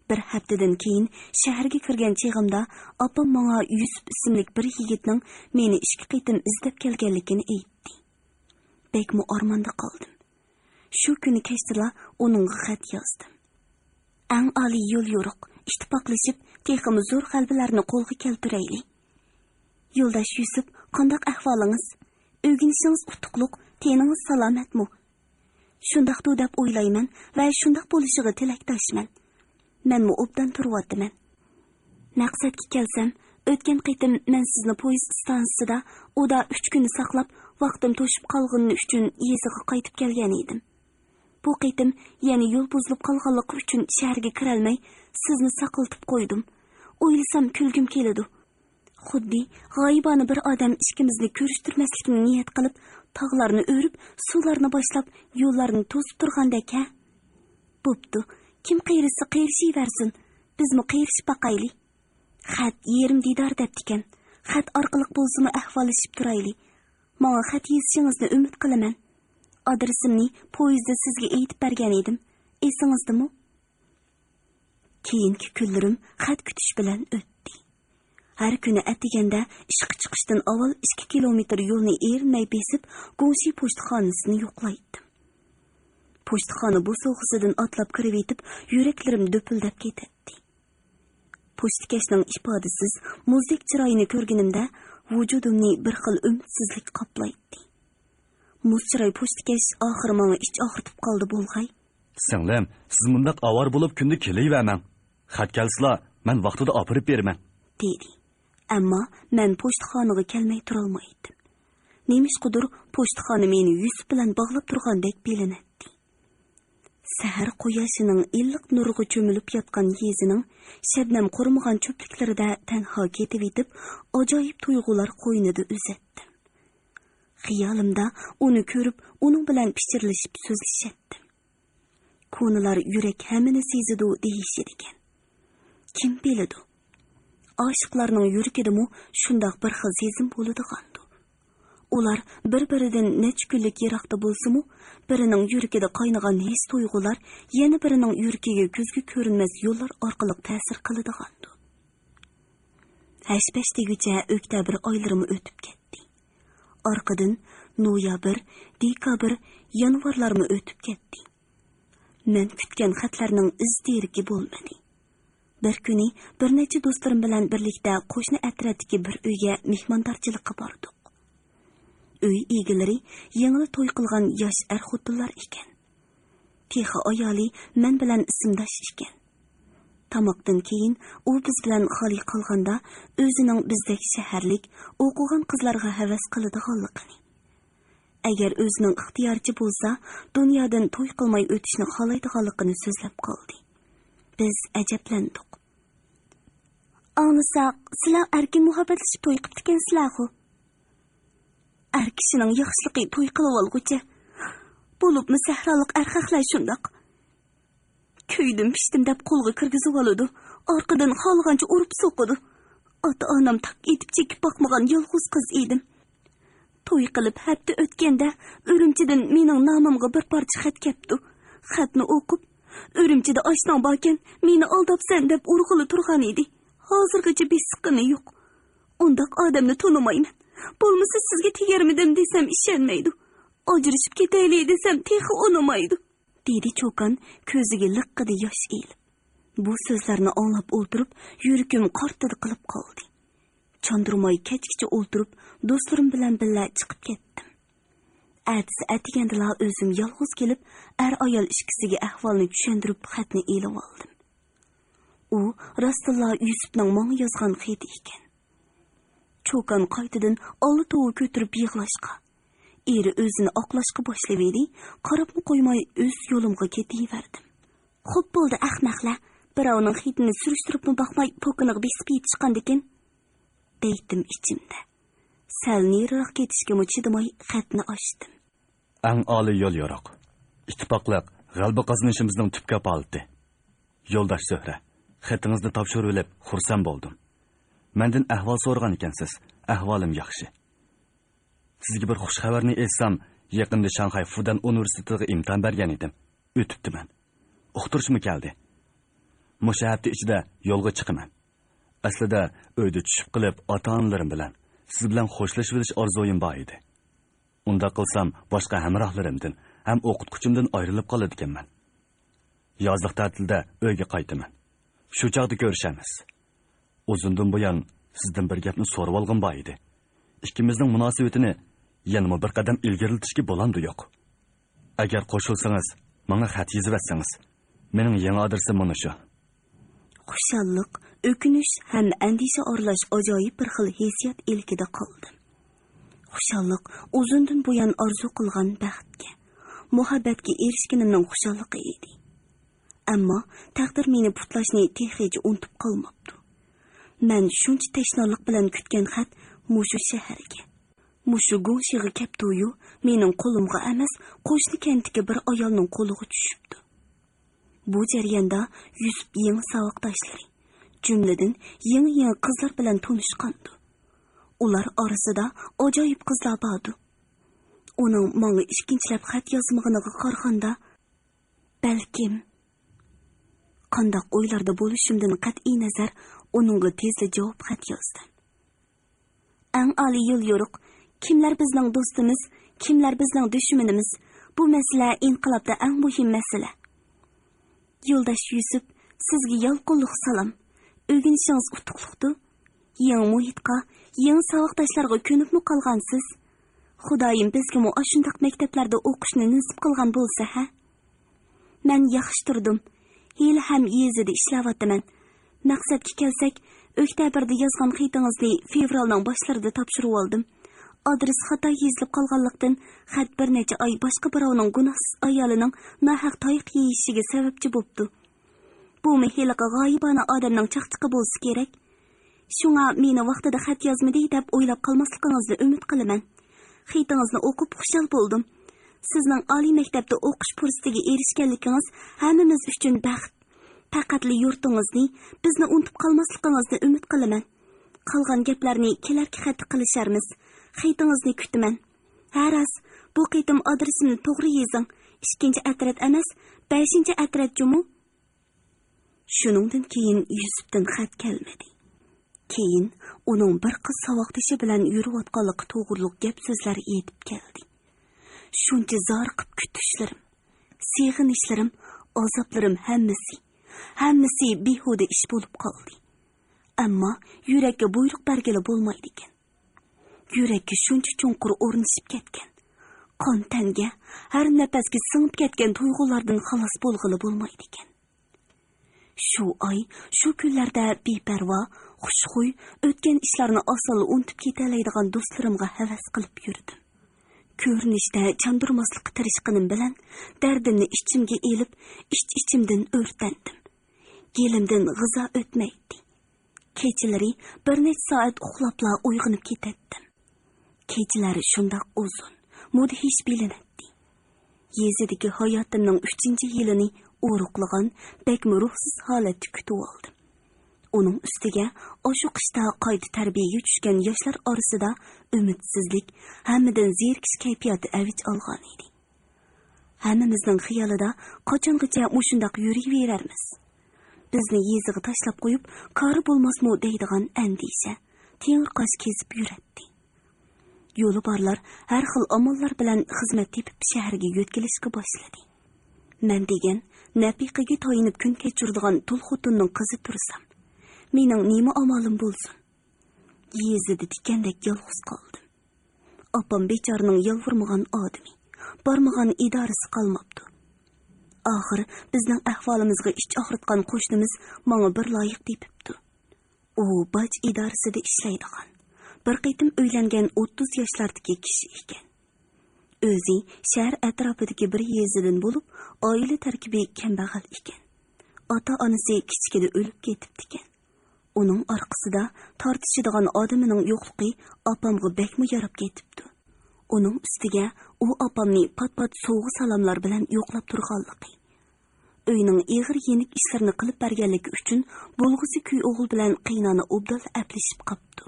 بىر ھەپتىدىن كېيىن شەھەرگە كىرگەن چېغىمدا، ئاپام ماڭا يۈسۈپ ئىسىملىك بىر يىگىتنىڭ مېنى ئىككى قېتىم ئىزدەپ كەلگەنلىكىنى ئېيتتى. بەكمۇ ئارماندا قالدىم. شۇ كۈنى كەچتىلا ئۇنىڭغا خەت يازدىم. «ئەڭ ئالىي يول يورۇق، ئىتتىپاقلىشىپ، تېخىمۇ زور غەلىبىلەرنى قولغا كەلتۈرەيلى. يولداش يۈسۈپ، قانداق ئەھۋالىڭىز؟ ئۆگىنىشىڭىز ئۇتۇقلۇق، تېنىڭىز سالامەتمۇ؟» «شۇنداقتۇ دەپ ئويلايمەن ۋە شۇنداق بولۇشىغا تىلەكداشمەن. مەنمۇ ئوبدان تۇرۇۋاتىمەن. مەقسەتكە كەلسەم، ئۆتكەن قېتىم مەن سىزنى پويىز ئىستانسىسىدا ئۇدا ئۈچ كۈنى ساقلاپ، ۋاقتىم توشۇپ قالغىنى ئۈچۈن يېزىغا قايتىپ كەلگەن ئىدىم. بۇ قېتىم يەنە يول بۇزۇلۇپ قالغانلىقى ئۈچۈن شەھەرگە كىرەلمەي، سىزنى ساقلىتىپ قويدۇم. ئويلىسام كۈلگۈم كېلىدۇ. خۇددى غايىبانە بىر ئادەم ئىككىمىزنى كۆرۈشتۈرمەسلىكنى نىيەت قىلىپ، تاغلارنى ئۆرۈپ، سۇلارنى باشلاپ، يوللارنى توسۇپ تۇرغاندەك ھە؟ بوپتۇ، كىم قېرىشسا قېرىشىۋەرسۇن، بىزمۇ قېرىشىپ باقايلى.» خەت يېرىم دىدار دەپتىكەن. خەت ئارقىلىق بولسىمۇ ئەھۋاللىشىپ تۇرايلى. ماڭا خەت يېزىشىڭىزنى ئۈمىد قىلىمەن. ئادرېسىمنى پويىزدا سىزگە ئېيتىپ بەرگەن ئىدىم. ئېسىڭىزدىمۇ؟ كېيىنكى كۈنلىرىم خەت كۈتۈش بىلەن ئۆتتى. ھەر كۈنى ئەتىگەندە ئىشقا چىقىشتىن ئاۋۋال ئىككى كىلومېتىر يولنى ئېرىنمەي بېسىپ، گۇڭشى پوچتىخانىسىنى يوقلايتتىم. پوچتىخانا بوسۇغىسىدىن ئاتلاپ كىرىۋېتىپ، يۈرەكلىرىم دۈپۈلدەپ كېتەتتى. پوچتىكەشنىڭ ئىپادىسىز، مۇزدەك چىرايىنى كۆرگىنىمدە، ۋۇجۇدۇمنى بىر خىل ئۈمىدسىزلىك قاپلايتتى. مۇز چىراي پوچتىكەش ئاخىرى ماڭا ئىچ ئاغرىتىپ قالدى بولغاي. سىڭلىم، سىز مۇنداق ئاۋارە بولۇپ كۈندە كېلىۋەرمەڭ. خەت كەلسىلا، مەن ۋاقتىدا ئاپىرىپ بېرىمەن، دېدى. ئەمما مەن پوچتىخانىغا كەلمەي تۇرالمايتتىم. نېمىشقىدۇر پوچتىخانا مېنى يۈسۈپ بىلەن باغلاپ تۇرغاندەك بىلىنەتتى. سەھەر قۇياشىنىڭ ئىللىق نۇرىغا چۆمۈلۈپ ياتقان يېزىنىڭ شەبنەم قۇرۇمىغان چۆپلۈكلىرىدە تەنھا كېتىۋېتىپ، ئاجايىپ تۇيغۇلار قوينىدا ئۈزەتتىم. خىيالىمدا ئۇنى كۆرۈپ، ئۇنىڭ بىلەن پىچىرلىشىپ سۆزلىشەتتىم. كونىلار «يۈرەك ھەممىنى سېزىدۇ» دېيىشىدىكەن. كىم بىلىدۇ؟ ئاشىقلارنىڭ يۈرىكىدىمۇ شۇنداق بىر خىل سېزىم بولىدىغاندۇ؟ ئۇلار بىر-بىرىدىن نەچچە كۈنلۈك يىراقتا بولسىمۇ، بىرىنىڭ يۈرىكىدە قاينىغان ھېس-تۇيغۇلار يەنە بىرىنىڭ يۈرىكىگە كۆزگە كۆرۈنمەس يوللار ئارقىلىق تەسىر قىلىدىغاندۇ؟ ھەش-پەش دېگۈچە ئۆكتەبىر ئايلىرىمۇ ئۆتۈپ كەتتى. ئارقىدىن نويابىر، دېكابىر، يانۋارلارمۇ ئۆتۈپ كەتتى. مەن كۈتكەن خەتلەرنىڭ ئىز-دېرىكى بولمىدى. بىر كۈنى بىر نەچچە دوستلىرىم بىلەن بىرلىكتە قوشنا ئەترەتتىكى بىر ئۆيگە مېھماندارچىلىققا باردۇق. ئۆي ئىگىلىرى يېڭىلا توي قىلغان ياش ئەر-خوتۇنلار ئىكەن. تېخى ئايالى مەن بىلەن ئىسىمداش ئىكەن. تاماقتىن كېيىن ئۇ بىز بىلەن خالىي قالغاندا، ئۆزىنىڭ بىزدەك شەھەرلىك، ئوقۇغان قىزلارغا ھەۋەس قىلىدىغانلىقىنى، ئەگەر ئۆزىنىڭ ئىختىيارىچە بولسا، دۇنيادىن توي قىلماي ئۆتۈشنى خالايدىغانلىقىنى سۆزلەپ قالدى. بىز ئەجەبلەندۇق. ئاڭلىساق، سىلەر ئەركىن مۇھەببەتلىشىپ توي قىپتىكەنسىلەرغۇ؟ ئەر كىشىنىڭ ياخشىلىقى توي قىلىۋالغۇچە. بولۇپمۇ سەھرالىق ئەرخەقلەر شۇنداق. كۆيدۈم پىشتىم دەپ قولغا كىرگۈزۈۋالىدۇ. ئارقىدىن خالىغانچە ئۇرۇپ سوقىدۇ. ئاتا-ئانام تاك ئېتىپ چېكىپ باقمىغان يالغۇز قىز ئىدىم. توي قىلىپ ھەپتە ئۆتكەندە ئۈرۈمچىدىن مېنىڭ نامىمغا بىر پارچە خەت كەپتۇ. خەتنى ئوقۇپ، «ئۈرۈمچىدە ئاشناڭ باركەن، مېنى ئالداپسەن» دەپ ئۇرغىلى تۇرغان ئىدى. ھازىرغىچە بېسىققىنى يوق. ئۇنداق ئادەمنى تونۇمايمەن. بولمىسا سىزگە تېگەرمىدىم دېسەم ئىشەنمەيدۇ. ئاجرىشىپ كېتەيلى دېسەم تېخى ئۇنىمايدۇ. دېدى چوكان كۆزىگە لىققىدە ياش ئېلىپ. بۇ سۆزلەرنى ئاڭلاپ ئولتۇرۇپ، يۈرىكىم قارتىدە قىلىپ قالدى. چاندۇرماي كەچكىچە ئولتۇرۇپ، دوستلىرىم بىلەن بىللە چىقىپ كەتتىم. ئەتىسى ئەتىگەندىلا ئۆزۈم يالغۇز كېلىپ، ئەر-ئايال ئىككىسىگە ئەھۋالنى چۈشەندۈرۈپ، خەتنى ئېلىۋالدىم. ئۇ راستتىنلا يۈسۈپنىڭ ماڭا يازغان خېتى ئىكەن. چوكان قايتىدىن ئالا-توۋا كۆتۈرۈپ يىغلاشقا، ئېرى ئۆزىنى ئاقلاشقا باشلىۋىدى، قاراپمۇ قويماي ئۆز يولۇمغا كېتىۋەردىم. خوپ بولدى ئەخمەقلەر، بىراۋنىڭ خېتىنى سۈرۈشتۈرۈپمۇ باقماي پوكىنىغا بېسىپ يېتىشقاندىكىن، دەيتتىم ئىچىمدە. سەل نېرىراق كېتىشكىمۇ چىدىماي خەتنى ئاچتىم. ئەڭ ئالىي يول يورۇق. ئىتتىپاقلىق غەلىبە قازىنىشىمىزنىڭ تۈپ كاپالىتى. يولداش زۆھرە، خېتىڭىزنى تاپشۇرۇۋېلىپ خۇرسەن بولدۇم. مەندىن ئەھۋال سورىغان ئىكەنسىز، ئەھۋالىم ياخشى. سىزگە بىر خۇش خەۋەرنى ئېيتسام، يېقىندا شاڭخەي فۇدەن ئۇنىۋېرسىتېتىغا ئىمتىھان بەرگەن ئىدىم. ئۆتۈپتىمەن. ئۇقتۇرۇشمۇ كەلدى. مۇشۇ ھەپتە ئىچىدە يولغا چىقىمەن. ئەسلىدە ئۆيدە چۈشۈپ قېلىپ، ئاتا-ئانىلىرىم بىلەن، سىز بىلەن خوشلىشىۋېلىش ئارزۇيۇم بار ئىدى. ئۇنداق قىلسام، باشقا ھەمراھلىرىمدىن ھەم ئوقۇتقۇچىمدىن ئايرىلىپ قالىدىكەنمەن. يازلىق تەتىلدە ئۆيگە قايتىمەن. شۇ چاغدا كۆرۈشەرمىز. ئۇزۇندىن بۇيان سىزدىن بىر گەپنى سورىۋالغۇم بار ئىدى. ئىككىمىزنىڭ مۇناسىۋىتىنى يەنىمۇ بىر قەدەم ئىلگىرىلىتىشكە بولامدۇ يوق؟ ئەگەر قوشۇلسىڭىز، ماڭا خەت يېزىۋەتسىڭىز. مېنىڭ يېڭى ئادرېسىم مانا شۇ. خۇشاللىق، ئۆكۈنۈش ھەم ئەندىشە ئارىلاش ئاجايىپ بىر خىل ھېسسىيات ئىلكىدە قالدىم. خۇشاللىق ئۇزۇندىن بۇيان ئارزۇ قىلغان بەختكە، مۇھەببەتكە ئېرىشكىنىمنىڭ خۇشاللىقى ئىدى. ئەمما تەقدىر مېنى پۇتلاشنى تېخىچە ئۇنتۇپ قالماپتۇ. مەن شۇنچە تەشنالىق بىلەن كۈتكەن خەت مۇشۇ شەھەرگە، مۇشۇ گۇڭشىغا كەپتۇيۇ، مېنىڭ قولۇمغا ئەمەس، قوشنا كەنتتىكى بىر ئايالنىڭ قولىغا چۈشۈپتۇ. بۇ جەرياندا يۈسۈپ يېڭى ساۋاقداشلىرى، جۈملىدىن يېڭى-يېڭى قىزلار بىلەن تونۇشقانىدى. ئۇلار ئارىسىدا ئاجايىپ قىزلار باردى. ئۇنىڭ ماڭا ئىككىنچىلەپ خەت يازمىغىنىغا قارىغاندا، بەلكىم، قانداق ئويلاردا بولۇشۇمدىن قەتئىينەزەر، ئۇنىڭغا تېزلا جاۋاب خەت يازدىم. ئەڭ ئالىي يوليورۇق، كىملەر بىزنىڭ دوستىمىز، كىملەر بىزنىڭ دۈشمىنىمىز؟ بۇ مەسىلە ئىنقىلابتا ئەڭ مۇھىم مەسىلە. يولداش يۈسۈپ، سىزگە يالقۇنلۇق سالام. ئۆگىنىشىڭىز ئۇتۇقلۇقتۇ. يېڭى مۇھىتقا، يېڭى ساۋاقداشلارغا كۆنۈپمۇ قالغانسىز؟ خۇدايىم بىزگىمۇ ئاشۇنداق مەكتەپلەردە ئوقۇشنى نېسىپ قىلغان بولسا ھە؟ مەن ياخشى تۇردۇم. ھېلىھەم يېزىدا ئىشلەۋاتىمەن. مەقسەتكە كەلسەك، ئۆكتەبىردە يازغان خېتىڭىزنى فېۋرالنىڭ باشلىرىدا تاپشۇرۇۋالدىم. ئادرېس خاتا يېزىلىپ قالغانلىقتىن، خەت بىر نەچچە ئاي باشقا بىراۋنىڭ گۇناھسىز ئايالىنىڭ ناھەق تايىق يېيىشىگە سەۋەبچى بوپتۇ. بۇمۇ ھېلىقى غايىبانە ئادەمنىڭ چاقچىقى بولسا كېرەك. شۇڭا مېنى ۋاقتىدا خەت يازمىدى دەپ ئويلاپ قالماسلىقىڭىزنى ئۈمىد قىلىمەن. خېتىڭىزنى ئوقۇپ خۇشال بولدۇم. سىزنىڭ ئالىي مەكتەپتە ئوقۇش پۇرسىتىگە ئېرىشكەنلىكىڭىز ھەممىمىز ئۈچۈن بەخت. پەقەتلا يۇرتىڭىزنى، بىزنى ئۇنتۇپ قالماسلىقىڭىزنى ئۈمىد قىلىمەن. قالغان گەپلەرنى كېلەركى خەتتە قىلىشارمىز. خېتىڭىزنى كۈتىمەن. ھە راست، بۇ قېتىم ئادرېسىمنى توغرا يېزىڭ. ئىككىنچى ئەترەت ئەمەس، بەشىنچى ئەترەت جۇمۇ. شۇنىڭدىن كېيىن يۈسۈپتىن خەت كەلمىدى. كېيىن ئۇنىڭ بىر قىز ساۋاقدىشى بىلەن يۈرۈۋاتقانلىقى توغرۇلۇق گەپ سۆزلەر يېتىپ كەلدى. شۇنچە زارىقىپ كۈتۈشلىرىم، سېغىنىشلىرىم، ئازابلىرىم ھەممىسى، ھەممىسى بىھۇدە ئىش بولۇپ قالدى. ئەمما يۈرەككە بۇيرۇق بەرگىلى بولمايدىكەن. يۈرەككە شۇنچە چوڭقۇر ئورنىشىپ كەتكەن، قان تەنگە، ھەر نەپەسكە سىڭىپ كەتكەن تۇيغۇلاردىن خالاس بولغىلى بولمايدىكەن. شۇ ئاي، شۇ كۈنلەردە بىپەرۋا، خۇشخۇي، ئۆتكەن ئىشلارنى ئاسانلا ئۇنتۇپ كېتەلەيدىغان دوستلىرىمغا ھەۋەس قىلىپ يۈردۈم. كۆرۈنۈشتە چاندۇرماسلىققا تىرىشقىنىم بىلەن، دەردىمنى ئىچىمگە ئېلىپ، ئىچ-ئىچىمدىن ئۆرتەندىم. گېلىمدىن غىزا ئۆتمەيتتى. كېچىلىرى بىر نەچچە سائەت ئۇخلاپلا ئويغىنىپ كېتەتتىم. كېچىلەر شۇنداق ئۇزۇن، مۇدھىش بىلىنەتتى. يېزىدىكى ھاياتىمنىڭ ئۈچىنچى يىلىنى ئورۇقلىغان، بەكمۇ روھسىز ھالەتتە كۈتۈۋالدىم. ئۇنىڭ ئۈستىگە ئاشۇ قىشتا قايتا تەربىيەگە چۈشكەن ياشلار ئارىسىدا ئۈمىدسىزلىك، ھەممىدىن زېرىكىش كەيپىياتى ئەۋج ئالغانىدى. ھەممىمىزنىڭ خىيالىدا قاچانغىچە مۇشۇنداق يۈرۈۋېرەرمىز؟ بىزنى يېزىغا تاشلاپ قويۇپ، كارى بولماسمۇ دەيدىغان ئەندىشە تېڭىرقاش كېزىپ يۈرەتتى. يولى بارلار ھەر خىل ئاماللار بىلەن خىزمەت تېپىپ شەھەرگە يۆتكىلىشكە باشلىدى. مەن دېگەن نەپىقىگە تايىنىپ كۈن كەچۈرىدىغان تۇل خوتۇننىڭ قىزى تۇرسام، مېنىڭ نېمە ئامالىم بولسۇن؟ يېزىدا تىكەندەك يالغۇز قالدىم. ئاپام بىچارىنىڭ يالۋۇرمىغان ئادىمى، بارمىغان ئىدارىسى قالماپتۇ. ئاخىر بىزنىڭ ئەھۋالىمىزغا ئىچ ئاغرىتقان قوشنىمىز ماڭا بىر لايىق تېپىپتۇ. ئۇ باج ئىدارىسىدە ئىشلەيدىغان، بىر قېتىم ئۆيلەنگەن ئوتتۇز ياشلاردىكى كىشى ئىكەن. ئۆزى شەھەر ئەتراپىدىكى بىر يېزىدىن بولۇپ، ئائىلە تەركىبى كەمبەغەل ئىكەن. ئاتا-ئانىسى كىچىكىدە ئۆلۈپ كېتىپتىكەن. ئۇنىڭ ئارقىسىدا تارتىشىدىغان ئادىمىنىڭ يوقلۇقى ئاپامغا بەكمۇ ياراپ كېتىپتۇ. ئۇنىڭ ئۈستىگە ئۇ ئاپامنى پات-پات سوۋغا-سالاملار بىلەن يوقلاپ تۇرغانلىقى، ئۆينىڭ ئېغىر يېنىك ئىشلىرىنى قىلىپ بەرگەنلىكى ئۈچۈن بولغۇسى كۈيئوغۇل بىلەن قېيىنئانا ئوبدانلا ئەپلىشىپ قاپتۇ.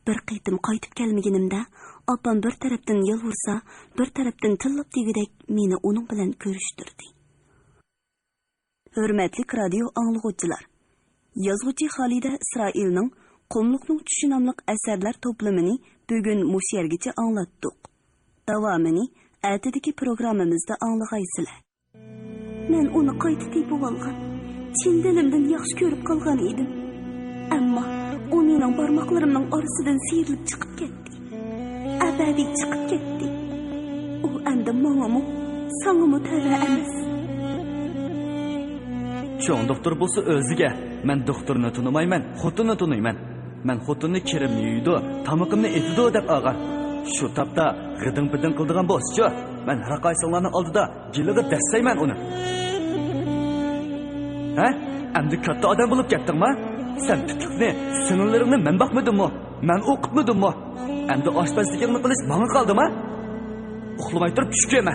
بىر قېتىم قايتىپ كەلمىگىنىمدە، ئاپام بىر تەرەپتىن يالۋۇرسا، بىر تەرەپتىن تىللاپ دېگۈدەك مېنى ئۇنىڭ بىلەن كۆرۈشتۈردى. ھۆرمەتلىك رادىيو ئاڭلىغۇچىلار! يازغۇچى خالىدە ئىسرائىلنىڭ قۇملۇقنىڭ چۈشى ناملىق ئەسەرلەر توپلىمىنى بۈگۈن مۇشۇ يەرگىچە ئاڭلاتتۇق. داۋامىنى ئەتىدىكى پروگراممىمىزدا ئاڭلىغايسىلەر. مەن ئۇنى قايتا تېپىۋالغان، چىن دىلىمدىن ياخشى كۆرۈپ قالغان ئىدىم. ئەمما ئۇ مېنىڭ بارماقلىرىمنىڭ ئارىسىدىن سىيرىلىپ چىقىپ كەتتى. ئەبەدىي چىقىپ كەتتى. ئۇ ئەمدى ماڭىمۇ، ساڭىمۇ تەۋە ئەمەس. چوڭ دوختۇر بولسا ئۆزىگە، مەن دوختۇرنى تونۇمايمەن، خوتۇننى تونۇيمەن. مەن خوتۇننى كىرىمنى يۇيىدۇ، تامىقىمنى ئېتىدۇ دەپ ئالغان. شۇ تاپتا غىدىڭ-پىدىڭ قىلىدىغان بولسىچۇ، مەن ھەرقايسىڭلارنىڭ ئالدىدا گېلىغا دەسسەيمەن ئۇنى. ھە؟ ئەمدى كاتتا ئادەم بولۇپ كەتتىڭما؟ سەن پىتلىقنى سىڭىللىرىڭنى مەن باقمىدىممۇ؟ مەن ئوقۇتمىدىممۇ؟ ئەمدى ئاشپەزلىكىڭنى قىلىش ماڭا قالدىما؟ ئۇخلىماي تۇرۇپ چۈش كۆرمە.